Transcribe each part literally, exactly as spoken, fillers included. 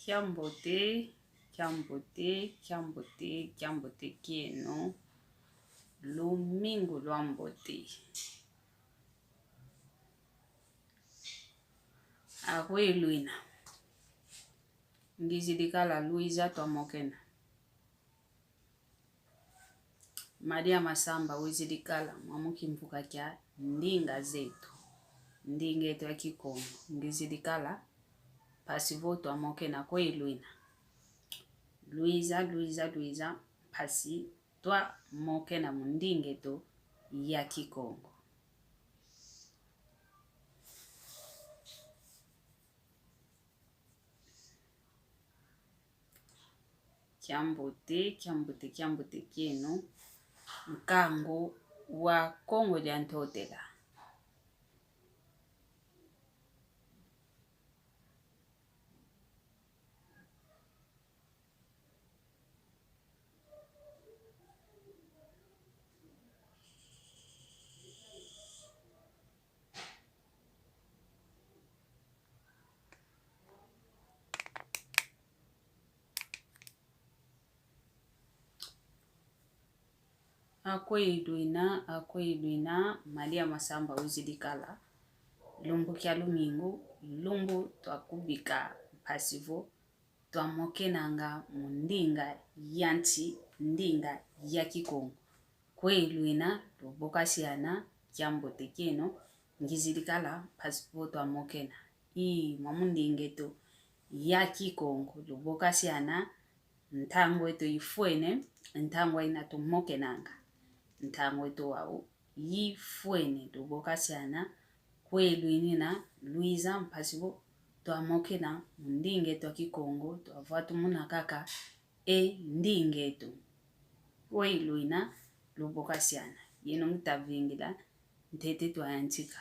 Kiambote, kiambote, kiambote, kiambote kieno. Lumingu lwambote. Akweyi lwina? Ngizidi kala lwiza twamokena. Madia Masamba wizidi kala mwamu kimvuka kia ndinga zetu, ndinga etu ya Kikongo. Ngizidi kala mpasi vo twamokena. Kweyi lwina? Lwiza, lwiza, lwiza, mpasi twamokena mu ndinga etu ya Kikongo. Kiambote, kiambote, kiambote kieno, nkangu wa Kongo dia Ntotela. Akweyi lwina, akweyi lwina, Madia Masamba wizidi kala. Lumbu kia lumingu, lumbu twakubika mpasi vo twamokenanga mu ndinga ya nsi, ndinga ya Kikongo. Kweyi lwina? Lubokasiana. Kiambote kieno, ngizidi kala mpasi vo twamokena. Ii, mwamu ndinga etu ya Kikongo, lubokasiana. Ntangu etu ifwene, ntangu ina tumokenanga. Ntangu etu wau ifwene, lubokasiana. Kweyi lwinina? Lwiza mpasi vo twamokena mu ndinga etu ya Kikongo, twavwa tumona kaka e ndinga etu. Kweyi lwina? Lubokasiana. Yeno ngita vingila ntete twayantika.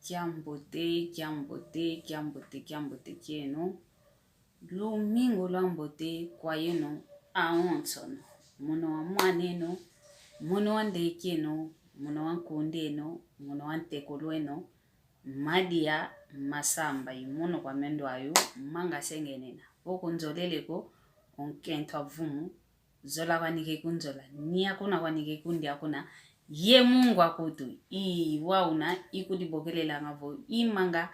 Kiambote, kiambote, kiambote, kiambote kieno. Lumingu lwambote kwa yeno awonsono. Mono wa mwan'eno, mono wa ndek'eno, mono wa nkund'eno, mono wa ntekolo'eno, Madia Masamba, i mono kwa mendo ayu manga sengenena. Vo kunzolele ko, o nkento a vumu, zola kwani kekunzola. Nia kuna kwani kekundia kuna. Ye mungwa kutu, i wauna ikudibokelelanga vo i manga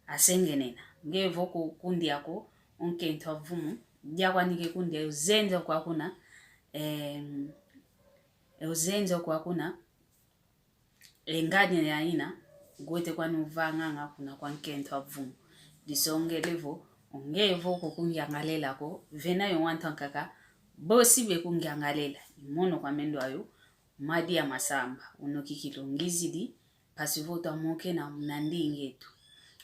asengenena. Nge vo ku-, kundia ko, o nkento a vumu, dia kwani kekundia, uzenzo kwa kuna, em, uzenzo kwa kuna, e ngani ya ina, ngwete kwani uvanganga kuna kwa nkento a vumu. Disongele vo, o nge vo kukungiangalela ko, vena yo wantu ankaka, bosi bekungiangalela, i mono kwa mendo ayu, Madia Masamba, uno kikilo ngizidi, mpasi vo twamokena muna ndinga etu.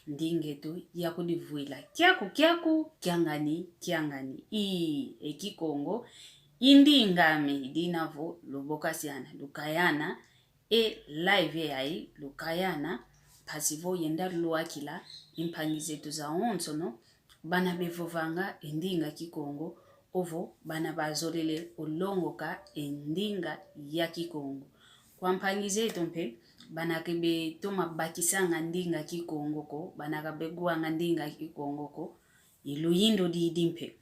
Ndinga etu ya kudivwila. Kiaku, kiaku, kiangani, kiangani. Ii, e Kikongo, i ndinga ame, dina vo, lubokasiana, lukayana, e live yayi, lukayana, mpasi vo yenda lwakila, i mpangi zetu zawonsono, bana bevovanga e ndinga Kikongo, ovo bana bazolele olongoka e ndinga ya Kikongo. Kwa mpangi zeto mpe, bana ke betoma bakisanga ndinga Kikongo ko, bana ka beguanga ndinga Kikongo ko, i luyindo didi mpe.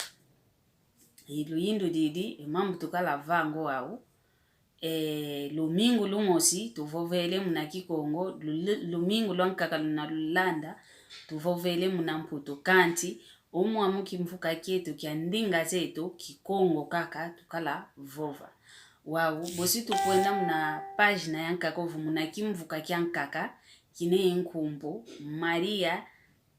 I luyindo didi, e mambu tukala vanga o au, eh, lumingu lumosi tuvovele muna Kikongo, lu-, lumingu lwankaka luna lulanda tuvovele muna Mputu. Kanti o mwamu kimvuka kieto kia ndinga zeto, Kikongo kaka tukala vova. Wau, bosi tukwenda muna página yankaka ovo muna kimvuka kiankaka, kina ye nkumbu Maria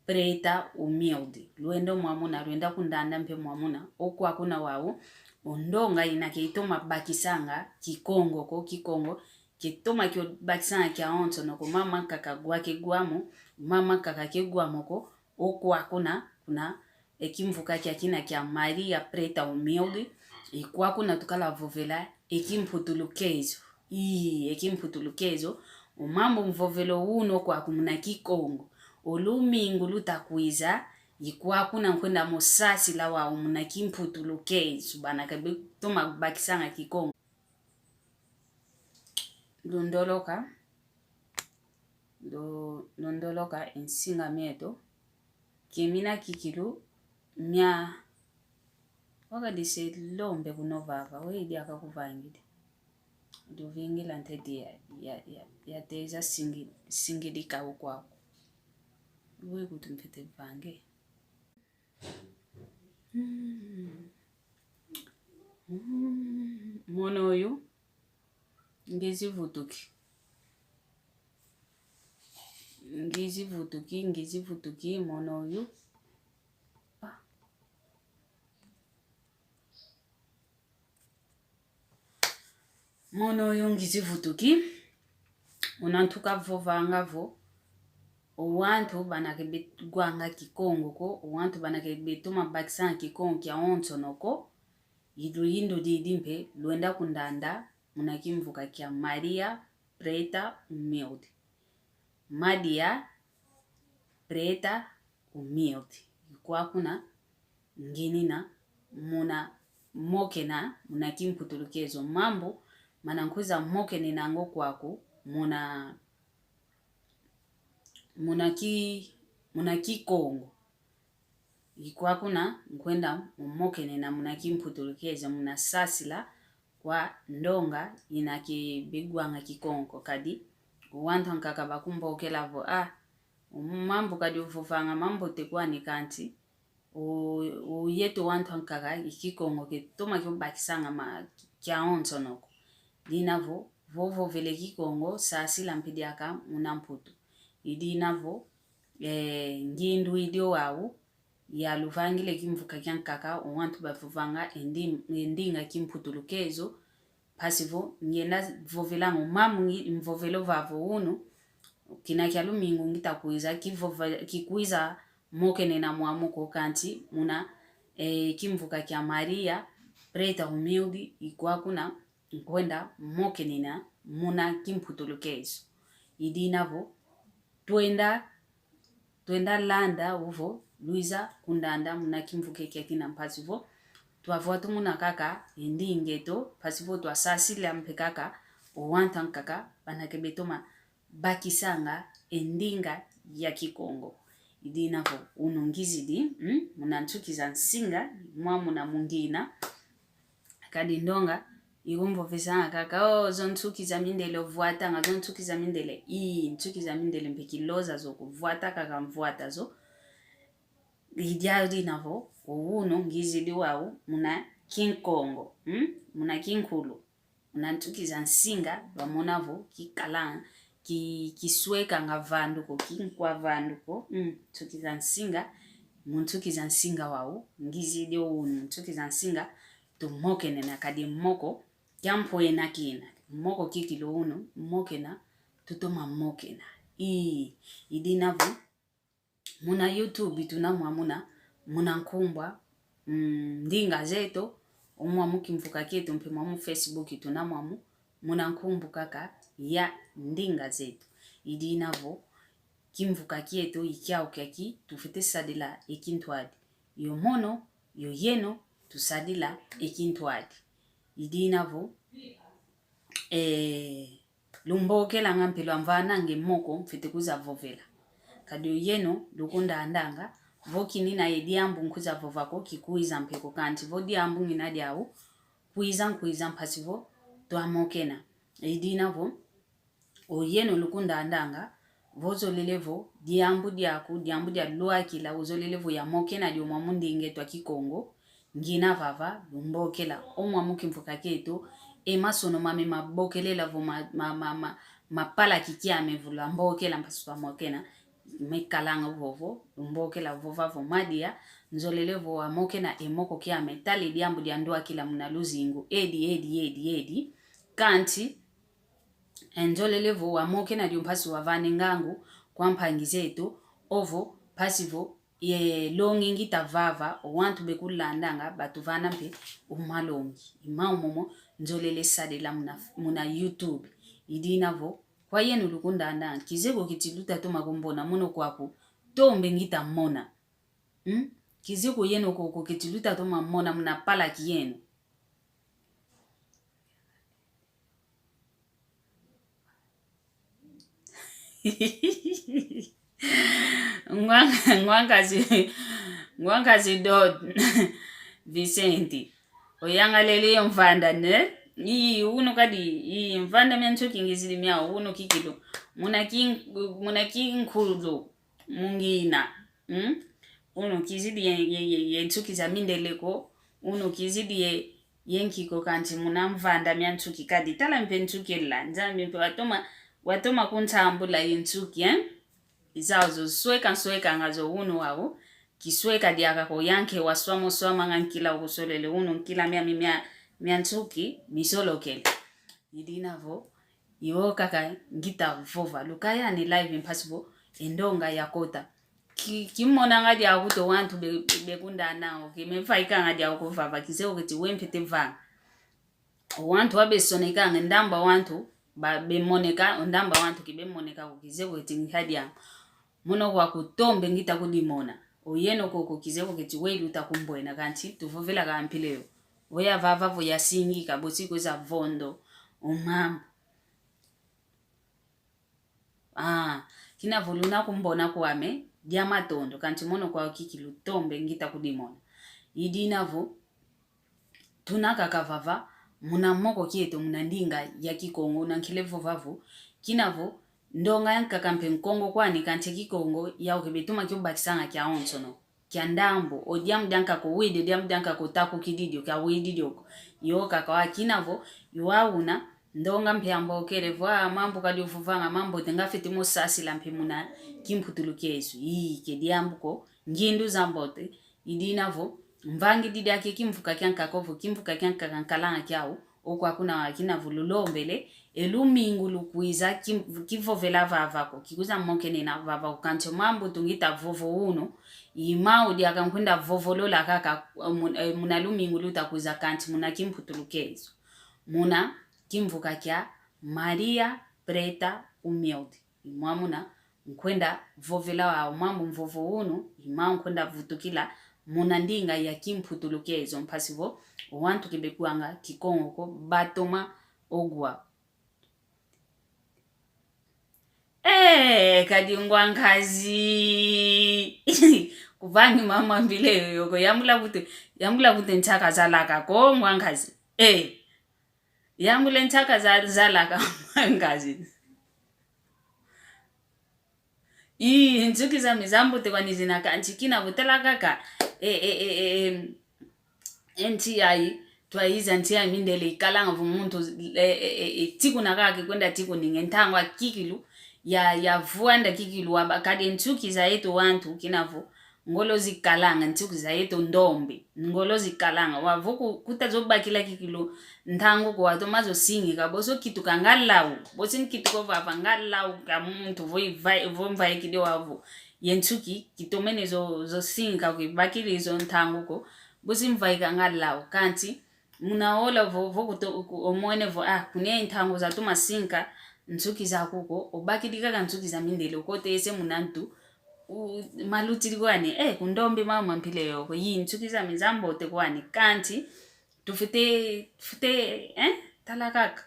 Preta Humilde. Lwenda mwamuna, lwenda kundanda mpe mwamuna, o kwa kuna wau, o ndonga ina ketoma bakisanga Kikongo ko, Kikongo ketoma kio bakisanga kiawonsono ko, mama nkaka gwa kegwamo, mama nkaka kegwamo ko, o kwa kuna, kuna, e kimvuka kiakina kia Maria Preta Humilde, i kwa kuna tukala vovela e kimputulukezo. Ii, e kimputulukezo, o mambu mvovelo uno kwaku muna Kikongo. O lumingu luta kwiza, i kwa kuna nkwenda mo sasila wau muna kimputulukezo, bana kabetoma bakisanga Kikongo. Lundoloka, lu-, lundoloka e nsinga mieto, kemina kikilu mia, wakadise lombe kuno vava, we diaka kuvangidi. Luvingila ntete ya, ya, ya, yateza singi-, singidika ukwaku. We kutu mfete vange. Mm. Mm. Mono oyu, ngizi vutuki. Ngizi vutuki, ngizi vutuki, mono oyu. Ah. Mono oyu ngizi vutuki, una ntuka vovanga vo, o wantu bana kebegwanga Kikongo ko, o wantu bana kebetoma bakisanga Kikongo kiawonsono ko, idu indu didi mpe lwenda kundanda muna kimvuka kia Maria Preta Humilde. Maria Preta Humilde. I kwa kuna nginina muna mokena muna kimputulukezo. Mambu mana nkwiza mokenenanga kwaku muna, muna ki, muna Kikongo. I kwa kuna nkwenda momokenena muna kimputulukezo, muna sasila kwa ndonga ina kebegwanga Kikongo. Kadi o wantu ankaka bakumbokela vo, ah, mambu kadi uvovanga mambote kwani, kanti o, o yeto wantu ankaka i Kikongo ketoma kio bakisanga ma kiawonsono ko. Dina vo, vo vovele Kikongo, sasila mpe diaka muna Mputu. I dina vo, eh, ngindu idi o wau, yaluvangile kimvuka kiankaka, o wantu bavovanga e ndi-, e ndinga kimputulukezo, mpasi vo ngenda vovelanga o mambu ngi-, mvovelo vavo unu, kina kia lumingu ngita kwiza, kivova-, kikwiza mokenena mwamu ko, kanti muna, eh, kimvuka kia Maria Preta Humilde, i kwa kuna nkwenda mokenena muna kimputulukezo. I dina vo, twenda, twenda landa ovo lwiza kundanda muna kimvuka kiakina, mpasi vo twavwa tumuna kaka e ndinga eto, mpasi vo twasasila mpe kaka o wantu ankaka bana kebetoma bakisanga e ndinga ya Kikongo. I dina vo unu ngizidi, mm, muna nsuki za nsinga, mwa muna mungina. Kadi ndonga ikumvovesanga kaka, oh, zo nsuki za mindele ovwatanga, zo nsuki za mindele. Ii, nsuki za mindele mpe kiloza zo ko, vwata kaka mvwata zo. I dia dina vo, o unu ngizidi wau muna Kikongo, mm? Muna Kinkulu. Muna nsuki za nsinga, bamona vo kikala, ki-, kiswekanga vandu ko, kinkwa vandu ko, mm, nsuki za nsinga, mu nsuki za nsinga wau ngizidi o unu, mu nsuki za nsinga tumokenena. Kadi moko kiampwena kina, moko kikilu unu, mokena, tutoma mokena. Ii, i dina vo, muna YouTube tuna mwamu na, muna nkumbu a, mm, ndinga zeto, o mwamu kimvuka kieto mpe mwamu Facebook tuna mwamu, muna nkumbu kaka ya ndinga zeto. I dina vo, kimvuka kieto i kiau kiaki tufwete sadila e kintwadi. Yo mono, yo yeno, tusadila e kintwadi. I dina vo, eh, lumbokelanga mpe lwamvananga e moko mfwete kwiza vovela. Kadi o yeno lukundandanga vo kini na ye diambu nkwiza vova ko, kikwiza mpe ko, kanti vo diambu ngina diau, kwiza nkwiza mpasi vo twamokena. Idina vo, oyeno lukundandanga, vo zolele vo, diambu diaku, diambu dia lwakila, uzolele vo yamokena dio mwa mundinga eto a Kikongo, ngina vava, lumbokela, o mwa mu kimvuka kieto, e masono mame mabokelela vo ma, ma, ma, ma, mapalaki kiame vo lwambokela mpasi twamokena, mekalanga vovo, lumbokela vova vo madia, nzolele vo wamokena e moko kiame, tala e diambu dia ndwakila muna luzingu, edi, edi, edi, edi, kanti, e nzolele vo wamokena dio mpasi wavane ngangu kwa mpangi zeto, ovo mpasi vo ye longi ngita vava, o wantu bekulandanga, batuvana mpe o malongi. I mau momo nzolele sadila muna, muna YouTube. Idina vo, kwa yeno lukundandanga, kizeko kiti luta toma kumbona mono kwaku, tombe ngita mona. Hmm? Kizeko yeno koko kiti luta toma mona muna palaki yeno. Ngwanga, ngwanga zi, ngwanga zi dot. Vicente. Oyangalele yo mvanda ne? Iyi, unu kadi, iyi mvanda mia nsuki ngizidi miau, unu kikilu. Muna ki, muna kinkulu, mungina. Hmm? Unu kizidi ye, ye, ye, ye nsuki za mindele ko, unu kizidi ye, ye nki ko kanti muna mvanda mia nsuki kadi. Tala mpe nsuki ela, Nzambi mpe watoma, watoma kunsambula ye nsuki, eh? Izau zo sweka, nswekanga zo unu wau, kisweka diaka ko yanke waswama swamanga nkila ukusolele unu nkila mia, mia, mia, mia nsuki, misolokele. Idina vo, iwo kaka ngita vova. Lukaya ni live mpasi vo, e ndonga yakota. Ki, kimonanga diaku to wantu be, be, bekundananga, ki memvaikanga diaku vava, kizeko kiti wempete vanga. O wantu wabesonekanga, ndambu a wantu, ba, bemoneka, o ndambu a wantu kibemoneka, ko kizeko kiti ngiha diambu. Mono kwaku tombe ngita kudimona. Oyeno koko kizeko kiti weyi luta kumbwena kanti, tuvovela ka mpila yo. Oya vava vo yasingika, boti kweza vondo, o mambu. Ah, kina vo luna kumbona kwame, dia matondo, kanti mono kwa kikilu tombe ngita kudimona. Idina vo, tuna kaka vava, muna moko kieto, muna ndinga ya Kikongo, na nkele vova vo, kina vo, ndonga yankaka mpe Nkongo kwani, kanti Kikongo, yau kebetuma kiubakisanga kiawonsono. Kia ndambu, o diambu diankaka owidi, o diambu diankaka otakukidi dio, kiawidi dio ko. Yo kaka wakina vo, yo auna, ndonga mpe ambokele vo, ah, mambu kadi ovovanga mambote, ngafeti mosasila mpe muna kimputulu kiesu. Ii, ke diambu ko, ngindu zambote, idina vo, mvangidi diake kimvuka kiankaka ovo, kimvuka kiankaka nkalanga kiau, okwa kuna wakina vo lulombele, e lumingu lukwiza ki, kivovela vava ko, kikwiza mokenena vava ko, kanti o mambu tungita vovo unu, i mau diaka nkwenda vovolola kaka, eh, mun, eh, muna lumingu luta kwiza kanti muna kimputulu kiesu. Muna kimvuka kia Maria Preta Humilde. I mwamuna, nkwenda vovela wau mambu mvovo unu, i mau nkwenda vutukila, muna ndinga ya kimputulu kiezo mpasi vo, o wantu kebekuanga Kikongo ko, batoma ogwa. Eh, kadi ngwa nkazi. Kuvangi mama mbile yoyo ko, yambula kute, yambula kute ntaka zalaka ko, ngwa nkazi. Eh. Yambula ntaka za, zalaka, ngwa nkazi. Ii, nsuki zame zambote kwani zina kanti kina vo tala kaka, e, e, e, e, e, e nti yayi, twayiza nti yayi mindele ikalanga vo muntu, e, e, e, e, tikuna kaka kwenda tikuninge ntangu a kikilu, ya, ya vwanda kikilu waba, kadi nsuki za yeto wantu, kina vo, ngolo zikalanga, nsuki za yeto ndombe. Ngolo zikalanga. Wau vo ku, kutazobakila kikilu ntangu ko watoma zosingika. Bosi okitukanga lau. Bosi nkituka ovava nga lau ka muntu vo ivai, vo mvaikidi wau vo. Ye nsuki, kitomene zo, zosingika ko kibakidi zo ntangu ko. Bosi mvaikanga lau. Kanti, muna ola vo, vo kuto, ku, omwene vo, ah, kunia ntangu zatoma sinka, nsuki zaku ko, obakidi kaka nsuki za mindele, okotese muna ntu, u, malutidi kwani, eh, kundombe mama mpila yo ko, yi nsuki zame zambote kwani, kanti, tufwete, tufwete, eh, tala kaka,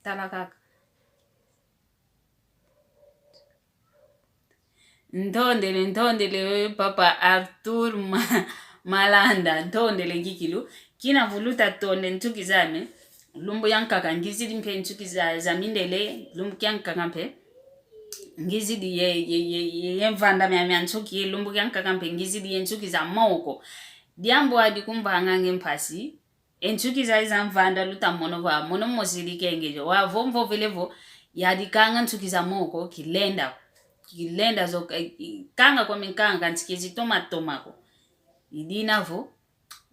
tala kaka. Ntondele, ntondele, papa Arthur Ma-, Malanda, ntondele kikilu. Kina vo luta tonde nsuki zame, Lumbu kiankaka ngizidi mpe nsuki za, za mindele, lumbu kiankaka mpe ngizidi ye, ye, ye, ye, ye mvanda mia, mia nsuki, ye lumbu kiankaka mpe ngizidi ye nsuki za moko. Diambu wadi kumvanga nge mpasi, e nsuki za, za mvanda luta mono vo, mono mosi dikengejo. Wau vo mvovele vo, yadi kanga nsuki za moko, kilenda, kilenda zo, eh, kanga kwa minkanga, kansi kezitoma toma ko. I dina vo,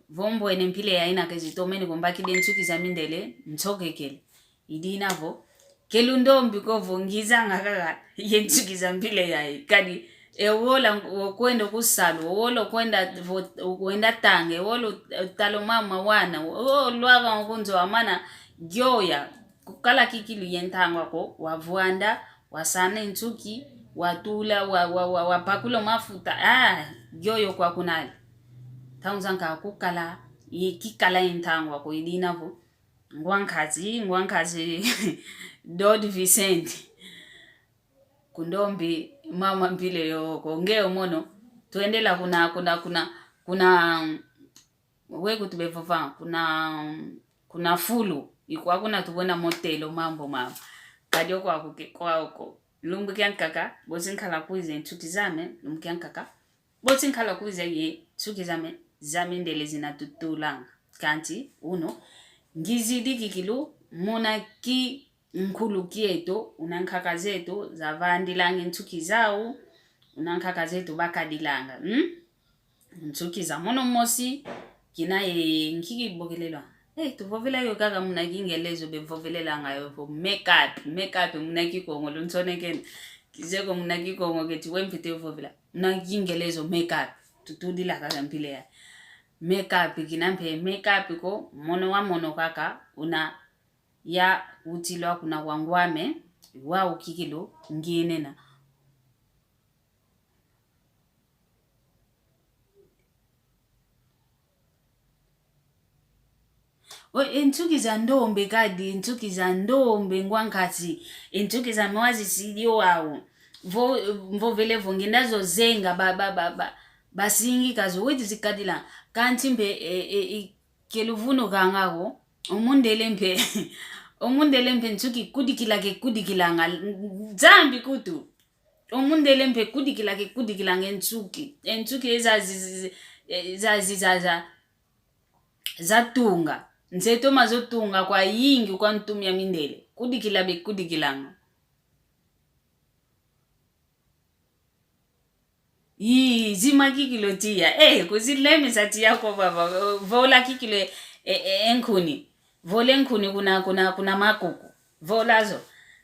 vo mbwene mpila yayi na kezitomene ko, mbakidi e nsuki za mindele, nsokekele. I dina vo, ke lundombi ko vo ngizanga kaka ye nsuki za mpila yayi. Kadi, e wola okwenda ku salu, o wola okwenda vo, okwenda tanga, o wola otala o mama wana, o lwaka o ku nzo wamana, gioya, kukala kikilu ye ntangwa ko, wavwanda, wasana e nsuki, watula, wa, wa, wa, wapakula o mafuta, ah, gioyo kwa kunali. Ntangu zankaka kukala, ye kikala ye ntangwa ko, i dina vo, ngwankazi, ngwankazi Dodi Vicente. Kundombi mama mpila yoyo ko, nge o mono, twendela kuna, kuna, kuna, kuna, we kuti bevova, kuna, kuna fulu, i kwa kuna tukwenda motelo mambu mama. Kadi o kwaku ke, kwau ko. Lumbu kiankaka, boti nkala kwiza ye nsuki zame, lumbu kiankaka, boti nkala kwiza ye nsuki zame, za mindele zina tutulanga. Kansi, unu, ngizidi kikilu, muna kinkulu kieto, una nkaka zeto, zavandilanga e nsuki zau, una nkaka zeto bakadilanga, hmm? Nsuki za mono mosi, kina ye nki kibokelelwa. Eh, tuvovela yo kaka muna Kingelezo bevovelelanga yo vo make up, make up muna Kikongo lunsonekene. Kizeko muna Kikongo keti we mpete vovela. Muna Kingelezo make up, tutudila kaka mpila ya. Make up kina mpe make up ko, mono wa mono kaka, una ya utilwa kuna wangwame, wau kikilu, nginena. O, e nsuki za ndombe kadi, e nsuki za ndombe ngwa nkasi, e nsuki zame wazisidi wau. Vo, mvovele vo ngenda zo zenga ba, ba, ba, ba, basingika zo weti zikadila. Kansi mpe, e, e, e, ke luvunu kanga ko, o mundele mpe, o mundele mpe nsuki kudikila ke kudikilanga, Nzambi kutu. O mundele mpe kudikila ke kudikilanga e nsuki. E nsuki eza zi, zi, zi, e, za, zi, za, za, za tunga. Nze toma zo tunga kwa yingi kwa ntu mia mindele. Kudikila be kudikilanga. Ii, zima kikilu tiya. Eh, kuzilemesa tiya ko vava. Vola kikilu e, e, e nkuni. Vole nkuni kuna, kuna, kuna makuku. Vola zo.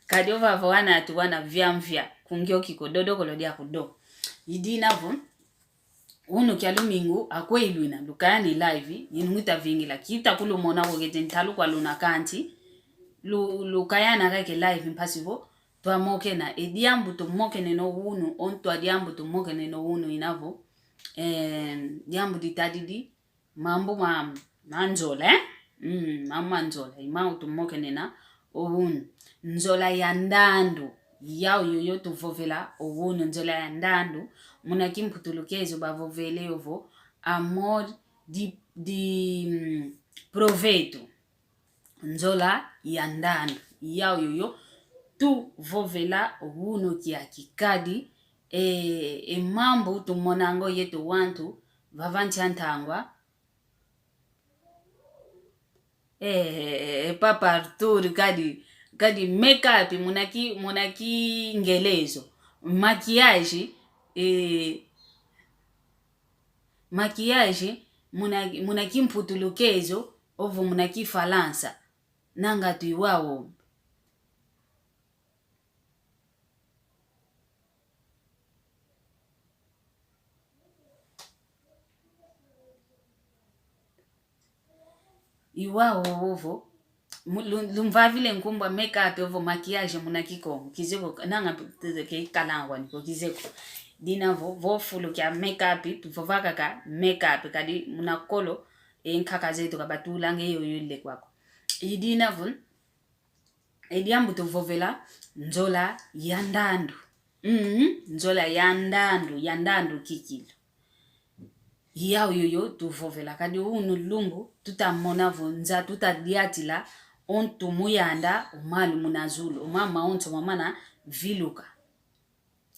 Kadi ovava wana atu wana viamvia. Kungioki ko dodo kolo dia kudo. I dina vo. Unu kia lumingu, akweyi lwina, lukayana e live, yenu ngita vingila, kita kulumona ko kete ntalu kwa luna kansi, lu-, lukayana kaka e live mpasi vo, twamokena, e diambu tumokenena o unu, o ntu a diambu tumokenena o unu ina vo, eh, diambu ditadidi, mambu ma, ma nzola, eh? Mm, mambu ma nzola, i mau tumokenena o unu. Nzola ya ndandu, yau yoyo tuvovela o unu, nzola ya ndandu, muna kimputulukezo bavovele yo vo, amor de, de, mm, proveito. Nzola ya ndandu, yau yoyo tuvovela o unu kiaki kadi, e, e mambu tumonanga o yeto wantu, vava nsi a ntangwa, eh, eh, Papa Arthur, kadi, kadi make up, muna ki, muna Kingelezo, maquillage, eh, maquillage, muna, muna Kimputulukezo, ovo muna Kifalansa, nanga tu i wau. I wau ovo, mu-, lu-, lumvavile nkumbu a make up ovo maquillage muna Kikongo, kizeko, nanga ke kalangwa ni ko kizeko. Dina vo, vo fulu kia make up, tuvova kaka make up, kadi muna kolo, e nkaka zeto kabatulanga e yoyo lekwa ko. I dina vo, e diambu tuvovela nzola ya ndandu. Mm, nzola ya ndandu, ya ndandu kikilu. Yau yoyo tuvovela, kadi unu lumbu, tuta mona vo nza, tuta diatila, o ntu mu yanda, o malu muna zulu, o mama onso mamana viluka.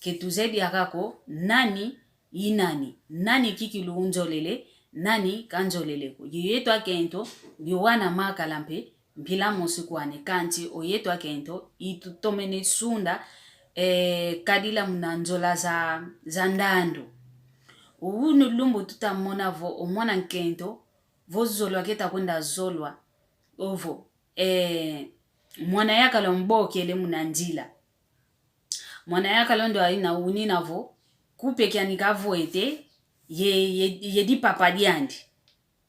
Ke tuzeye diaka ko nani i nani, nani kikilu unzolele, nani kanzolele ko. Yo yeto akento, yo wana makala mpe mpila mosi kwani, kansi o yeto akento i tutomene sunda, eh, kadila muna nzola za, za ndandu. Unu lumbu tutamona vo o mwana nkento, vo zolwa keta kwenda zolwa, ovo, eh, mwana yakala umbokele muna nzila. Mwana yakala ndo aina unina vo, kupe kiani kavwete, ye, ye, ye dipapa diandi.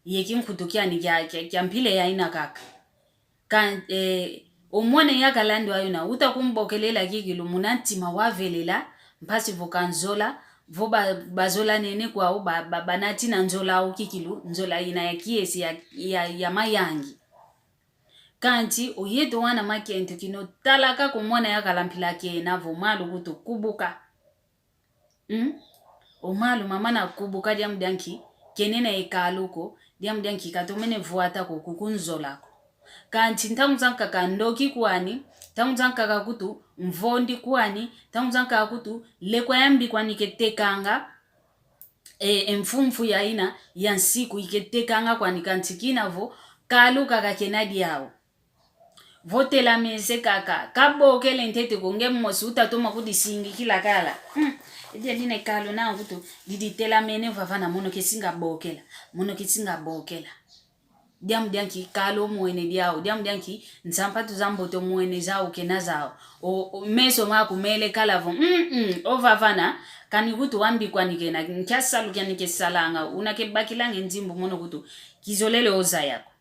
Ye kinkutu kiani kia, kia, kia mpila yaina kaka. Ka, eh, o mwana yakala ndo ayina, uta kumbokelela kikilu muna ntima wavelela, mpasi vo kanzola, vo ba, bazolanene kwau, ba, ba, banati na nzola au kikilu, nzola ina ya kiese ya, ya, ya mayangi. Kansi, o yeto wana makento kina tala kaka o mwana yakala mpila kena vo malu kutu kubuka. Mm? O malu mamana kubuka diambu dia nki, kenena e kalu ko, diambu dia nki katomene vwata ko, kukunzola ko. Kansi ntangu zankaka ndoki kwani, ntangu zankaka kutu mvondi kwani, ntangu zankaka kutu lekwa yambi kwani ketekanga, e, e mfumfu yaina ya nsiku iketekanga kwani kansi kina vo, kalu kaka kena diau. Vo telamene se kaka, kabokele ntete ko nge mosi utatoma kudisingikila kala. Hmm, edia dina e kalu nanga kutu, diditelamene vavana mono kesinga bokela, mono kesinga bokela. Diambu dia nki kalu omwene diau, diambu dia nki nsampatu za mbote omwene zau kena zau. O, o, meso maku mele kala vo, mm, mm, ovavana, kani kutu wambi kwani kena, nkia salu kiani kesalanga, una kebakilanga e nzimbu mono kutu, kizolele ozaya ko.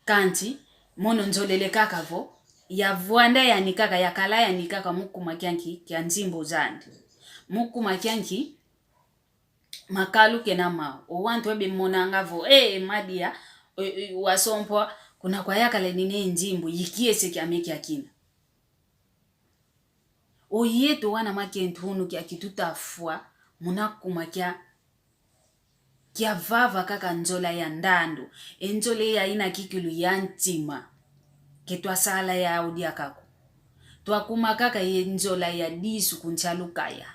Kansi, mono nzolele kaka vo, yavwanda yani kaka, yakala yani kaka mu kuma kia nki, kia nzimbu zandi. Mu kuma kia nki, makalu kena mau. O wantu ebe monanga vo, eh, madia, eh, eh, wasompwa, kuna kwayakala nine nzimbu, i kiese kiame kiakina. O yeto wana makento unu kiaki tutafwa, muna kuma kia, kia vava kaka nzola ya ndandu, e nzola yaina kikilu ya ntima, ke twasala yau diaka ko. Twakuma kaka ye nzola ya disu kuntia lukaya.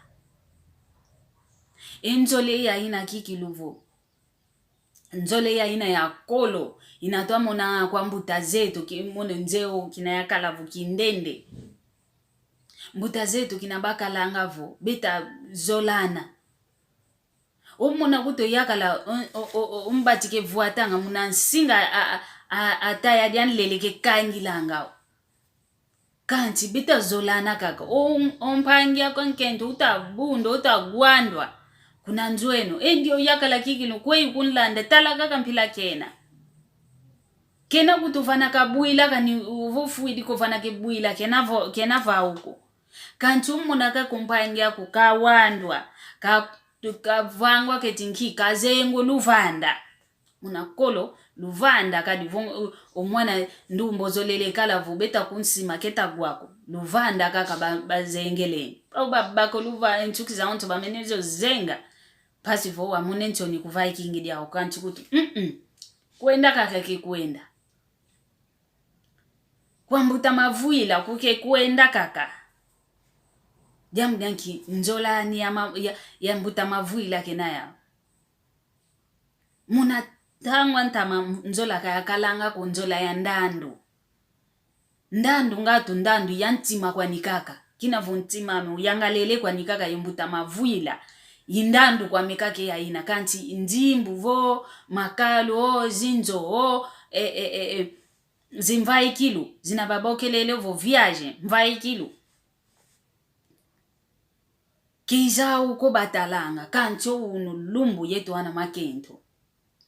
E nzola yaina kikilu vo. Nzola yaina ya kolo, ina twamona kwa mbuta zeto, ki, mono nzeo kina yakala vo kindende. Mbuta zeto kina bakalanga vo, beta zolana. Omona kutu yakala, o, o, o, o, mbati kevwatanga muna nsinga a, a, a, a taya dia nlele kekangilanga. Kansi beta zolana kaka. O, o mpangi aku ankento uta bunda, uta gwandwa. Kuna nzo eno. E ndio yakala kikilu kwe ikunlanda. Tala kaka mpila kena. Kena kutu vana kabwila kani vo fwidi ko vana kebwila kena vo, kena vau ko. Kansi umona kaka o mpangi aku kawandwa. Ka, kavangwa keti nki kazengwa luvanda. Muna kolo, luvanda kadi vo, o, o mwana ndumbu ozolele kala vo beta kunsima keta gwa ko. Luvanda kaka ba, bazengeleni. Au babako luva, e nsuki zaonso bamene zo zenga. Mpasi vo wamone nsoni kuva e kingi diau kansi kutu. Mm-mm. Kwenda kaka kekwenda. Kwa mbuta Mavwila ku kekwenda kaka. Diambu dia nki nzola ni ya ma, ya, ya mbuta Mavwila kena yau. Muna ntangu a ntama nzola kayakalanga ko nzola ya ndandu. Ndandu ngatu ndandu ya ntima kwani kaka. Kina vo ntima ame uyangalele kwani kaka ye mbuta Mavwila. I ndandu kwame kaka yaina kansi nzimbu vo, makalu o, zinzo o, e, e, e, e, zimvaikilu, zina babokelele vo viaje, mvaikilu. Kizau ko batalanga, kansi o unu lumbu yeto wana makento.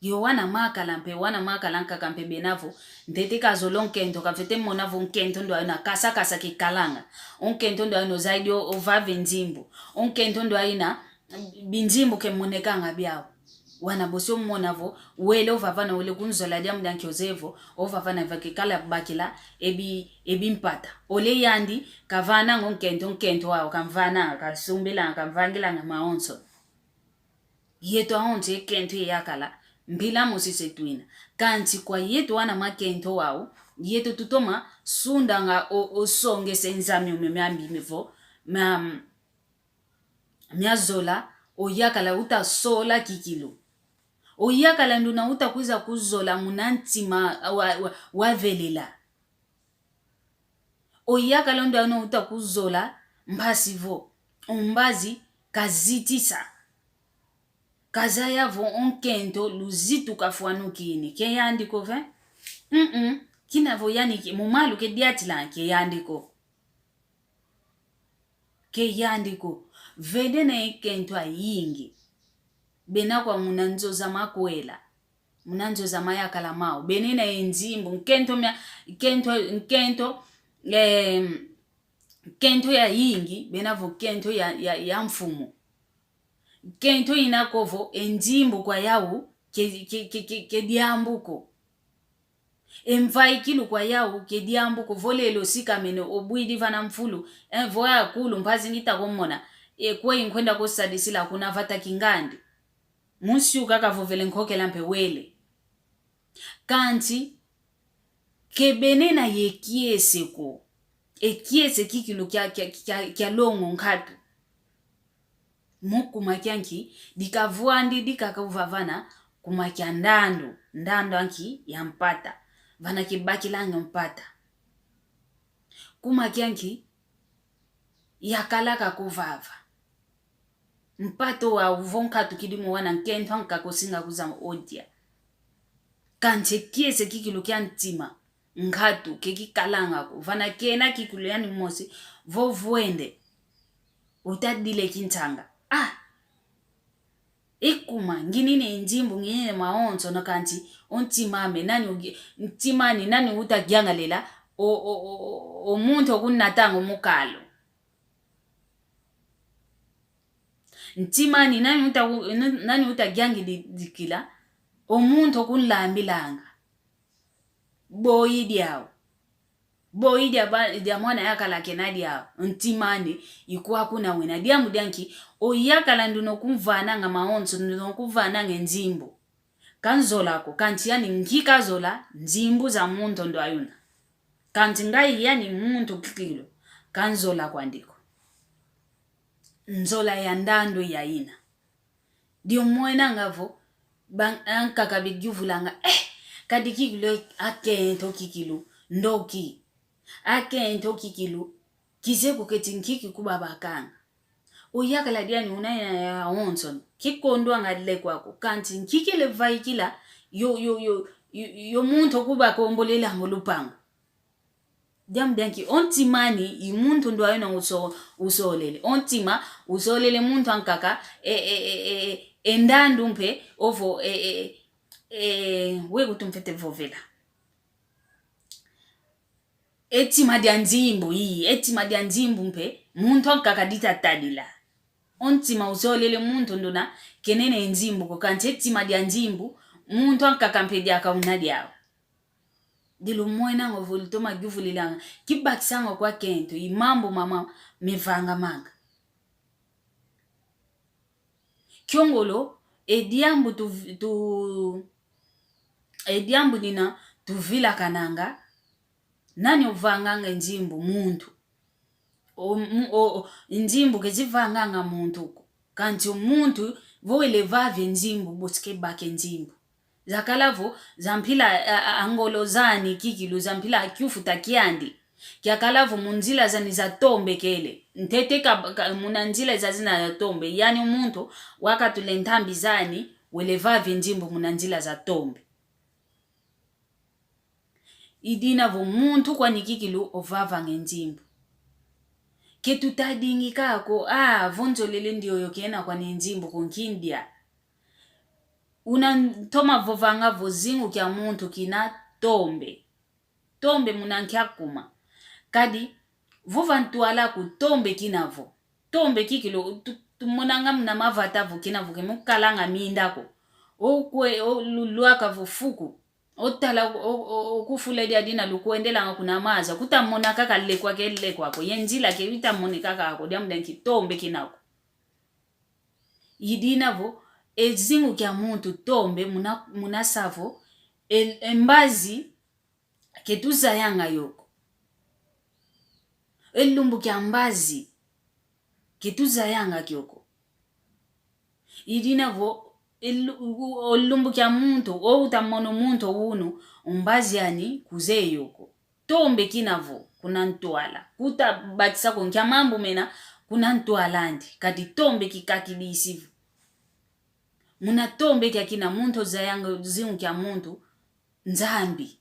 Yo wana makala mpe, wana makala nkaka mpe bena vo, ntete kazola o nkento, kafete mona vo nkento ndo ayina kasa kasa kekalanga. O nkento ndo ayina ozaidi o, ovava e nzimbu. O nkento ndo ayina, binzimbu kemonekanga biau. Wana bosi omona vo, wele ovavana wele kunzola diambu dia nki ozeye vo, ovavana va kekala bakila, ebi, ebi mpata. Ole yandi, kavananga o nkento, nkento wau, kamvananga, kasumbilanga, kamvangilanga maonso. Yeto aonso e kento yakala, mpila mosi se twina. Kansi kwa yeto wana makento wau, Yeto tutoma sundanga o, osongese Nzambi ome miambi mevo, mia, mia zola, oyakala uta sola kikilu. Oyakala nduna uta kwiza kuzola muna ntima wa, wa, wavelela. Oyakala nduna uta kuzola mpasi vo, o mbazi kazitisa. Kazaya vo o nkento luzitu kafwanukini. Ke yandi ko ve? Mm-mm. Kina vo yani ke, mu malu ke diatila ke yandi ko. Ke yandi ko. Vene na nkento ayingi. Bena kwa muna nzo za makwela. Muna nzo za mayakala mau. Bene na e nzimbu. Nkento mia, nkento, nkento, em, nkento yayingi, bena vo nkento ya, ya, ya mfumu. Nkento ina ko vo, e nzimbu kwa yau, ke, ke, ke, ke, ke diambu ko. E mvaikilu kwa yau, ke diambu ko, vo lelo sikamene, obwidi vana mfulu, e, vo akulu, mpasi ngita komona, e, kwe nkwenda kosadisila kuna vata kingandi. Musi uka kavovele nkokela mpe wele. Kansi, ke bene na ye kiese ko. E kiese kikilu kia, kia, kia, kia longo nkatu. Mu kuma kia nki, dikavwandi dikaka uvavana, kuma kia ndandu, ndandu anki ya mpata. Vana kibakilanga mpata. Kuma kia nki, yakalaka kuvava. Mpata wa uvo nkatu kidi mo wana nkento ankaka osinga kuza odia. Kansi e kiese kikilu kia ntima, nkatu, ke kikalanga ko. Vana kena kikilu yani mosi, vo vwende. Utadile kintanga. Ah! Ikuma, nginine nzimbu, nginine mawonso, no kansi, o ntima ame, nani ugi-, ntima ani, nani utagiangalela, o, o, o, o, o muntu okunatanga o mukalu. Ntima ani, nani uta-, nani utagiangidikila, o muntu okunlambilanga. Boyi diau. Boyi dia ba-, dia mwana yakala kena diau. Ntima ani, ikwa kuna wena. Diambu dia nki, oyakala nduna okumvananga mawonso, nduna okumvananga e nzimbu. Kanzola ko, kansi yani nki kazola, nzimbu za muntu ndwauna. Kansi ngai yani muntu kikilu, kanzola kwandi ko. Nzola ya ndandu ya ina. Dio mwenanga vo, ba-, ankaka biyuvulanga, eh, kadi kikilu, akento kikilu, ndoki. Akento kikilu, kize kuketi nki kikubabakanga. Oyakala diani una ya, ya wonso, kikondwanga lekwa ko, kansi nki kile vaikila, yo, yo, yo, yo, yo muntu okubakombolelanga o lupangu. Diambu dia nki, o ntima ani, i muntu ndwauna uso-, usolele. O ntima, usolele muntu ankaka, e, e, e, e, e, e ndandu mpe, ovo, e, e, e, e, we kutu mfwete vovela. E tima dia nzimbu, ii, e tima dia nzimbu mpe, muntu ankaka ditatadila. O ntima usolele muntu nduna, kenene nzimbu ko, kansi e tima dia nzimbu, muntu ankaka mpe diaka una diau. Dilu mwenanga vo lutoma yuvulilanga, kibakisanga kwa kento, i mambu mama mevangamanga. Kiongolo, e diambu tu, tu, e diambu dina tuvilakananga, nani ovanganga e nzimbu? Muntu. O, mu-, o, o, nzimbu ke zivanganga muntu ko. Kansi o muntu, vo wele vava e nzimbu, bosi kebaka e nzimbu. Zakala vo, za mpila, a, a, a ngolo zani kikilu, za mpila kiufuta kiandi. Kiakala vo mu nzila zani za tombe kele. Ntete ka, ka, muna nzila zazina za tombe. Yani o muntu, wakatula e ntambi zani, wele vava e nzimbu muna nzila za tombe. I dina vo muntu kwani kikilu ovavanga e nzimbu. Ke tutadingi kako, ah, vo nzolele ndioyo kena kwani e nzimbu ko nki ndia. Una ntoma vovanga vo zingu kia muntu kina tombe. Tombe muna nkia kuma. Kadi, vova ntwala ku tombe kina vo. Tombe kikilu, tu-, tumonanga muna mavata vo kina vo ke mukalanga minda ko. Okwe, o lu-, lwaka vo fuku. Otala, o, o, o kufula dia dina lukwendelanga kuna maza. Kutamona kaka lekwa ke lekwa ko. Ye nzila ke itamoneka kako. Diambu dia nki, tombe kina ko. I dina vo, e zingu kia muntu tombe muna, muna sa vo, e, e mbazi, Ke tuzayanga yo ko. E lumbu kia mbazi, ke tuzayanga kio ko. Idina vo, e lu-, o lumbu kia muntu, o uta mono muntu unu, o mbazi ani kuzeye yo ko. Tombe kina vo, kuna ntwala. Kuta bakisa ko nkia mambu mena, kuna ntwala andi, kadi tombe kikakidisi vo. Muna tombe kia kina muntu ozayanga zingu kia muntu, Nzambi.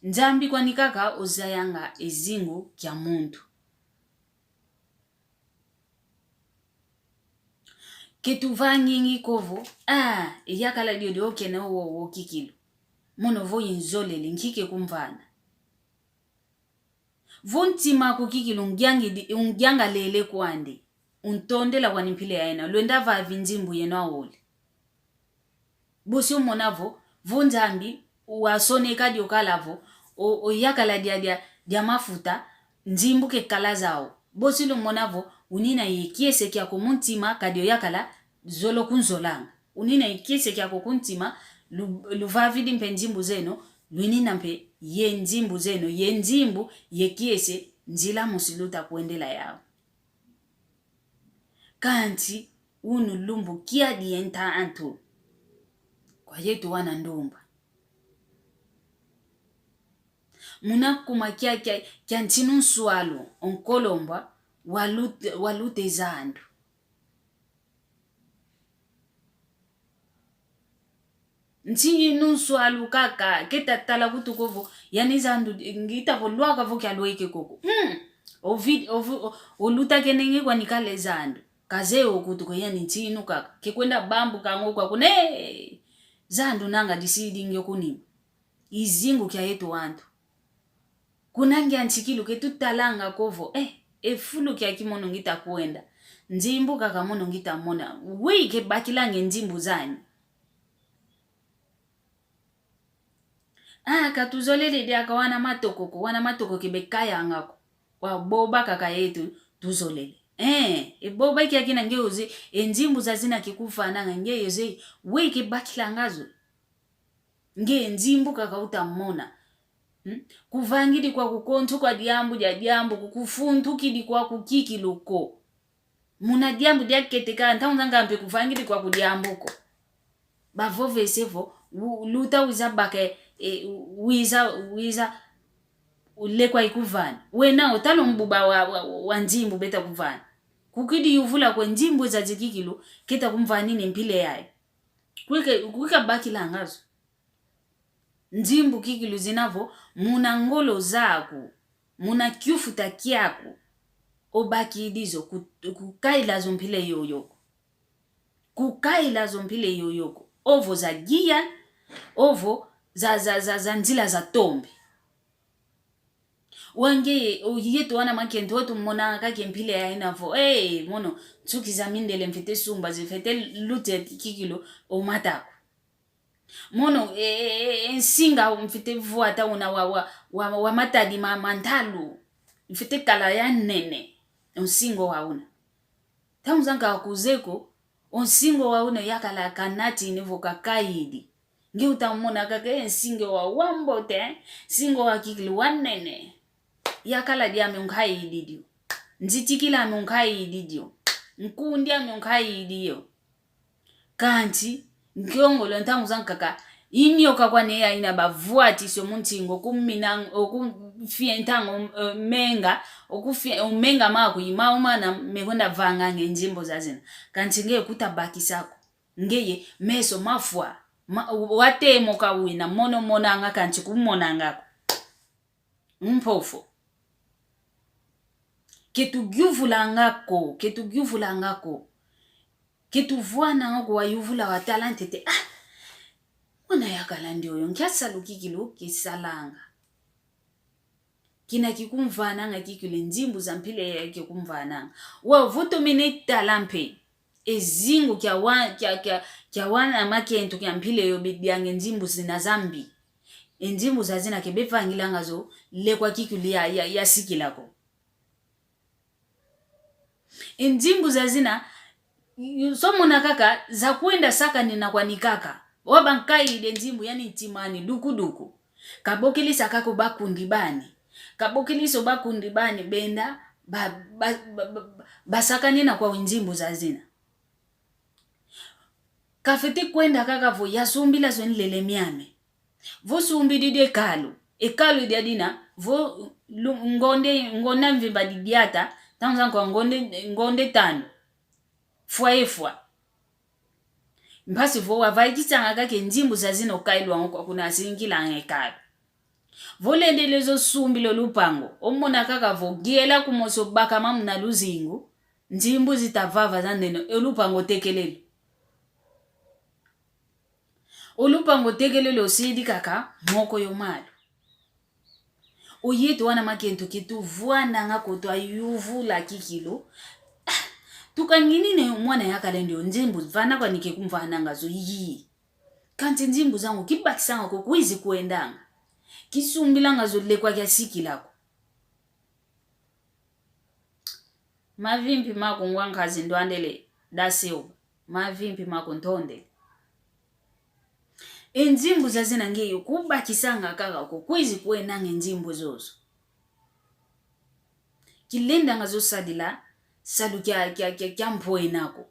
Nzambi kwani kaka ozayanga e zingu kia muntu. Ke tuvangingi ko vo, ah, e yakala dio dio kena wo, wo kikilu. Mono vo inzolele, nki ke kumvana. Vo ntima aku kikilu ungiangidi-, ungiangalele kwandi. Untondela kwani mpila yayina. Lwenda vavi nzimbu yeno awole. Bosi umona vo, vo Nzambi wasoneka dio kala vo, o, o yakala dia, dia, dia mafuta, nzimbu ke kala zau. Bosi lumona vo, unina ye kiese kiaku mu ntima, kadi o yakala zolo kunzolanga. Unina ye kiese kiaku ku ntima, lu-, luvavidi mpe nzimbu zeno, lunina mpe ye nzimbu zeno, ye nzimbu, ye kiese, nzila mosi luta kwendela yau. Kansi unu lumbu kiadi ye ntantu kwa yetu wana ndumba. Muna kuma kia, kia, kia ntinu nswalu, o nkolombwa, walute, walute zandu. Ntinu nswalu kaka, keta tala kutu ko vo, yani zandu, ngita vo lwaka vo kialweke koko. Hmm. Ovi-, ovi-, o-, oluta kenenge kwani kale zandu. Kazeye o kutu ko yani ntinu kaka. Kekwenda bambuka ngo kwaku ne. Zandu nanga disidi nge kunima. I zingu kia yetu wantu. Kuna ngia nsikilu ke tutalanga ko vo, eh, e fulu kiaki mono ngita kwenda. Nzimbu kaka mono ngita mona. Wei ke bakilanga e nzimbu zani. Ah, ka tuzolele diaka wana matoko ko, wana matoko ke bekayanga ko. Wa boba kaka yetu tuzolele. Eh, e boba kiaki na nge oze, e nzimbu zazina ke kuvananga nge oze, wei ke bakilanga zo. Nge nzimbu kaka uta mona. Hmm? Kuvangidi kwaku konso kwa diambu dia diambu, ku-, kufuntukidi kwaku kikilu ko. Muna diambu diakete ka, ntangu zanga mpe kuvangidi kwaku diambu ko. Bavovese vo, u-, luta wiza baka, e, wiza, wiza, lekwa ikuvana. Wena otala o mbuba wa, wa, wa nzimbu beta kuvana. Kukidi yuvula kwe nzimbu zazi kikilu, keta kumvanini mpila yayi. Kwika, kwika bakilanga zo. Nzimbu kikilu zina vo, muna ngolo zaku, muna kiufuta kiaku, obakidi zo ku-, kukayila zo mpila yoyo ko. Kukayila zo mpila yoyo ko. Ovo za gia, ovo za, za, za, za nzila za tombe. Wangeye, o yetu wana makento, o tumona kaka e mpila yayina vo, eh, mono, nsuki za mindele mfwete sumba, zifwete luta kikilu o mata aku. Mono, eh, eh, eh, nsinga mfwete vwata una wa, wa, wa, wa matadi ma, ma ntalu. Mfwete kala ya nene. O nsinga wa una. Ntangu zanga kuzeye ko, o nsinga wa una yakala kanatini vo kakayidi. Nge uta mona kaka e nsinga wa wambote, nsinga wa kikilu wa nene. Yakala diame unkayidi dio. Nzitikila ame unkayidi dio. Nkundi ame unkayidi yo. Kansi, nkiongolo ntangu zankaka, i nyoka kwa neya ina bavwatisi o munsinga, okumina, okufia ntangu, eh, menga, okufia, o menga maku, i mau mana mekwenda vanganga e nzimbu zazina. Kansi nge kuta bakisa ko. Ngeye, meso mafwa, ma, watemoka wina, mono monanga kansi kumonanga ko. Mpofo. Ke tugiuvulanga ko, ke tugiuvulanga ko. Ke tuvwananga ko wayuvula watala ntete, ah! Mwana yakala ndioyo, nkia salu kikilu kisalanga. Kina kikumvananga kikilu e nzimbu za mpila yayi kikumvananga. Wau vo tomene tala mpe. E zingu kia wa-, kia, kia, kia wana makento kia mpila yoyo bedianga e nzimbu zina zambi. E nzimbu zazina ke bevangilanga zo lekwa kikilu ya, ya, yasikila ko. E nzimbu zazina, so mona kaka, zakwenda sakanina kwani kaka. Wau bankayidi e nzimbu yani ntim'ani, dukuduku. Kabokelesa kaka o bakundi bani. Kabokelesa o bakundi bani benda ba, ba, ba, ba, basakanina kwa nzimbu zazina. Kafwete kwenda kaka vo yasumbila zo nlele miame. Vo sumbidi e kalu, e kalu dia dina, vo lu-, ngonde, ngonda mvimba didiata, ntangu zankwa ngonde, ngonde tanu. Fwa e fwa. Mpasi vo wavaikisanga kaka e nzimbu zazina o kailwanga kwa kuna asinkilanga e kalu. Vo lendele zo sumbila o lupangu, omona kaka vo giela kumosi o bakama muna luzingu, nzimbu zita vava zandeno, o lupangu otekelele. O lupangu otekelele, osidi kaka moko yo malu. O yeto wana makento ke tuvwananga ko, twayuvula kikilu. Ah, tukanginine mwana yakala ndio nzimbu, vana kwani ke kumvananga zo yi. Kansi nzimbu zangu kibakisanga ko, kwizi kwendanga. Kisumbilanga zo lekwa kiasikila ko. Mavimpi maku ngwa nkazi ndwandele da Silva. Mavimpi maku ntondele. E nzimbu zazina ngeyo kubakisanga kaka ko, kwizi kwenanga e nzimbu zozo. Kilendanga zo sadila salu kia, kia, kia, kia mpwena ko.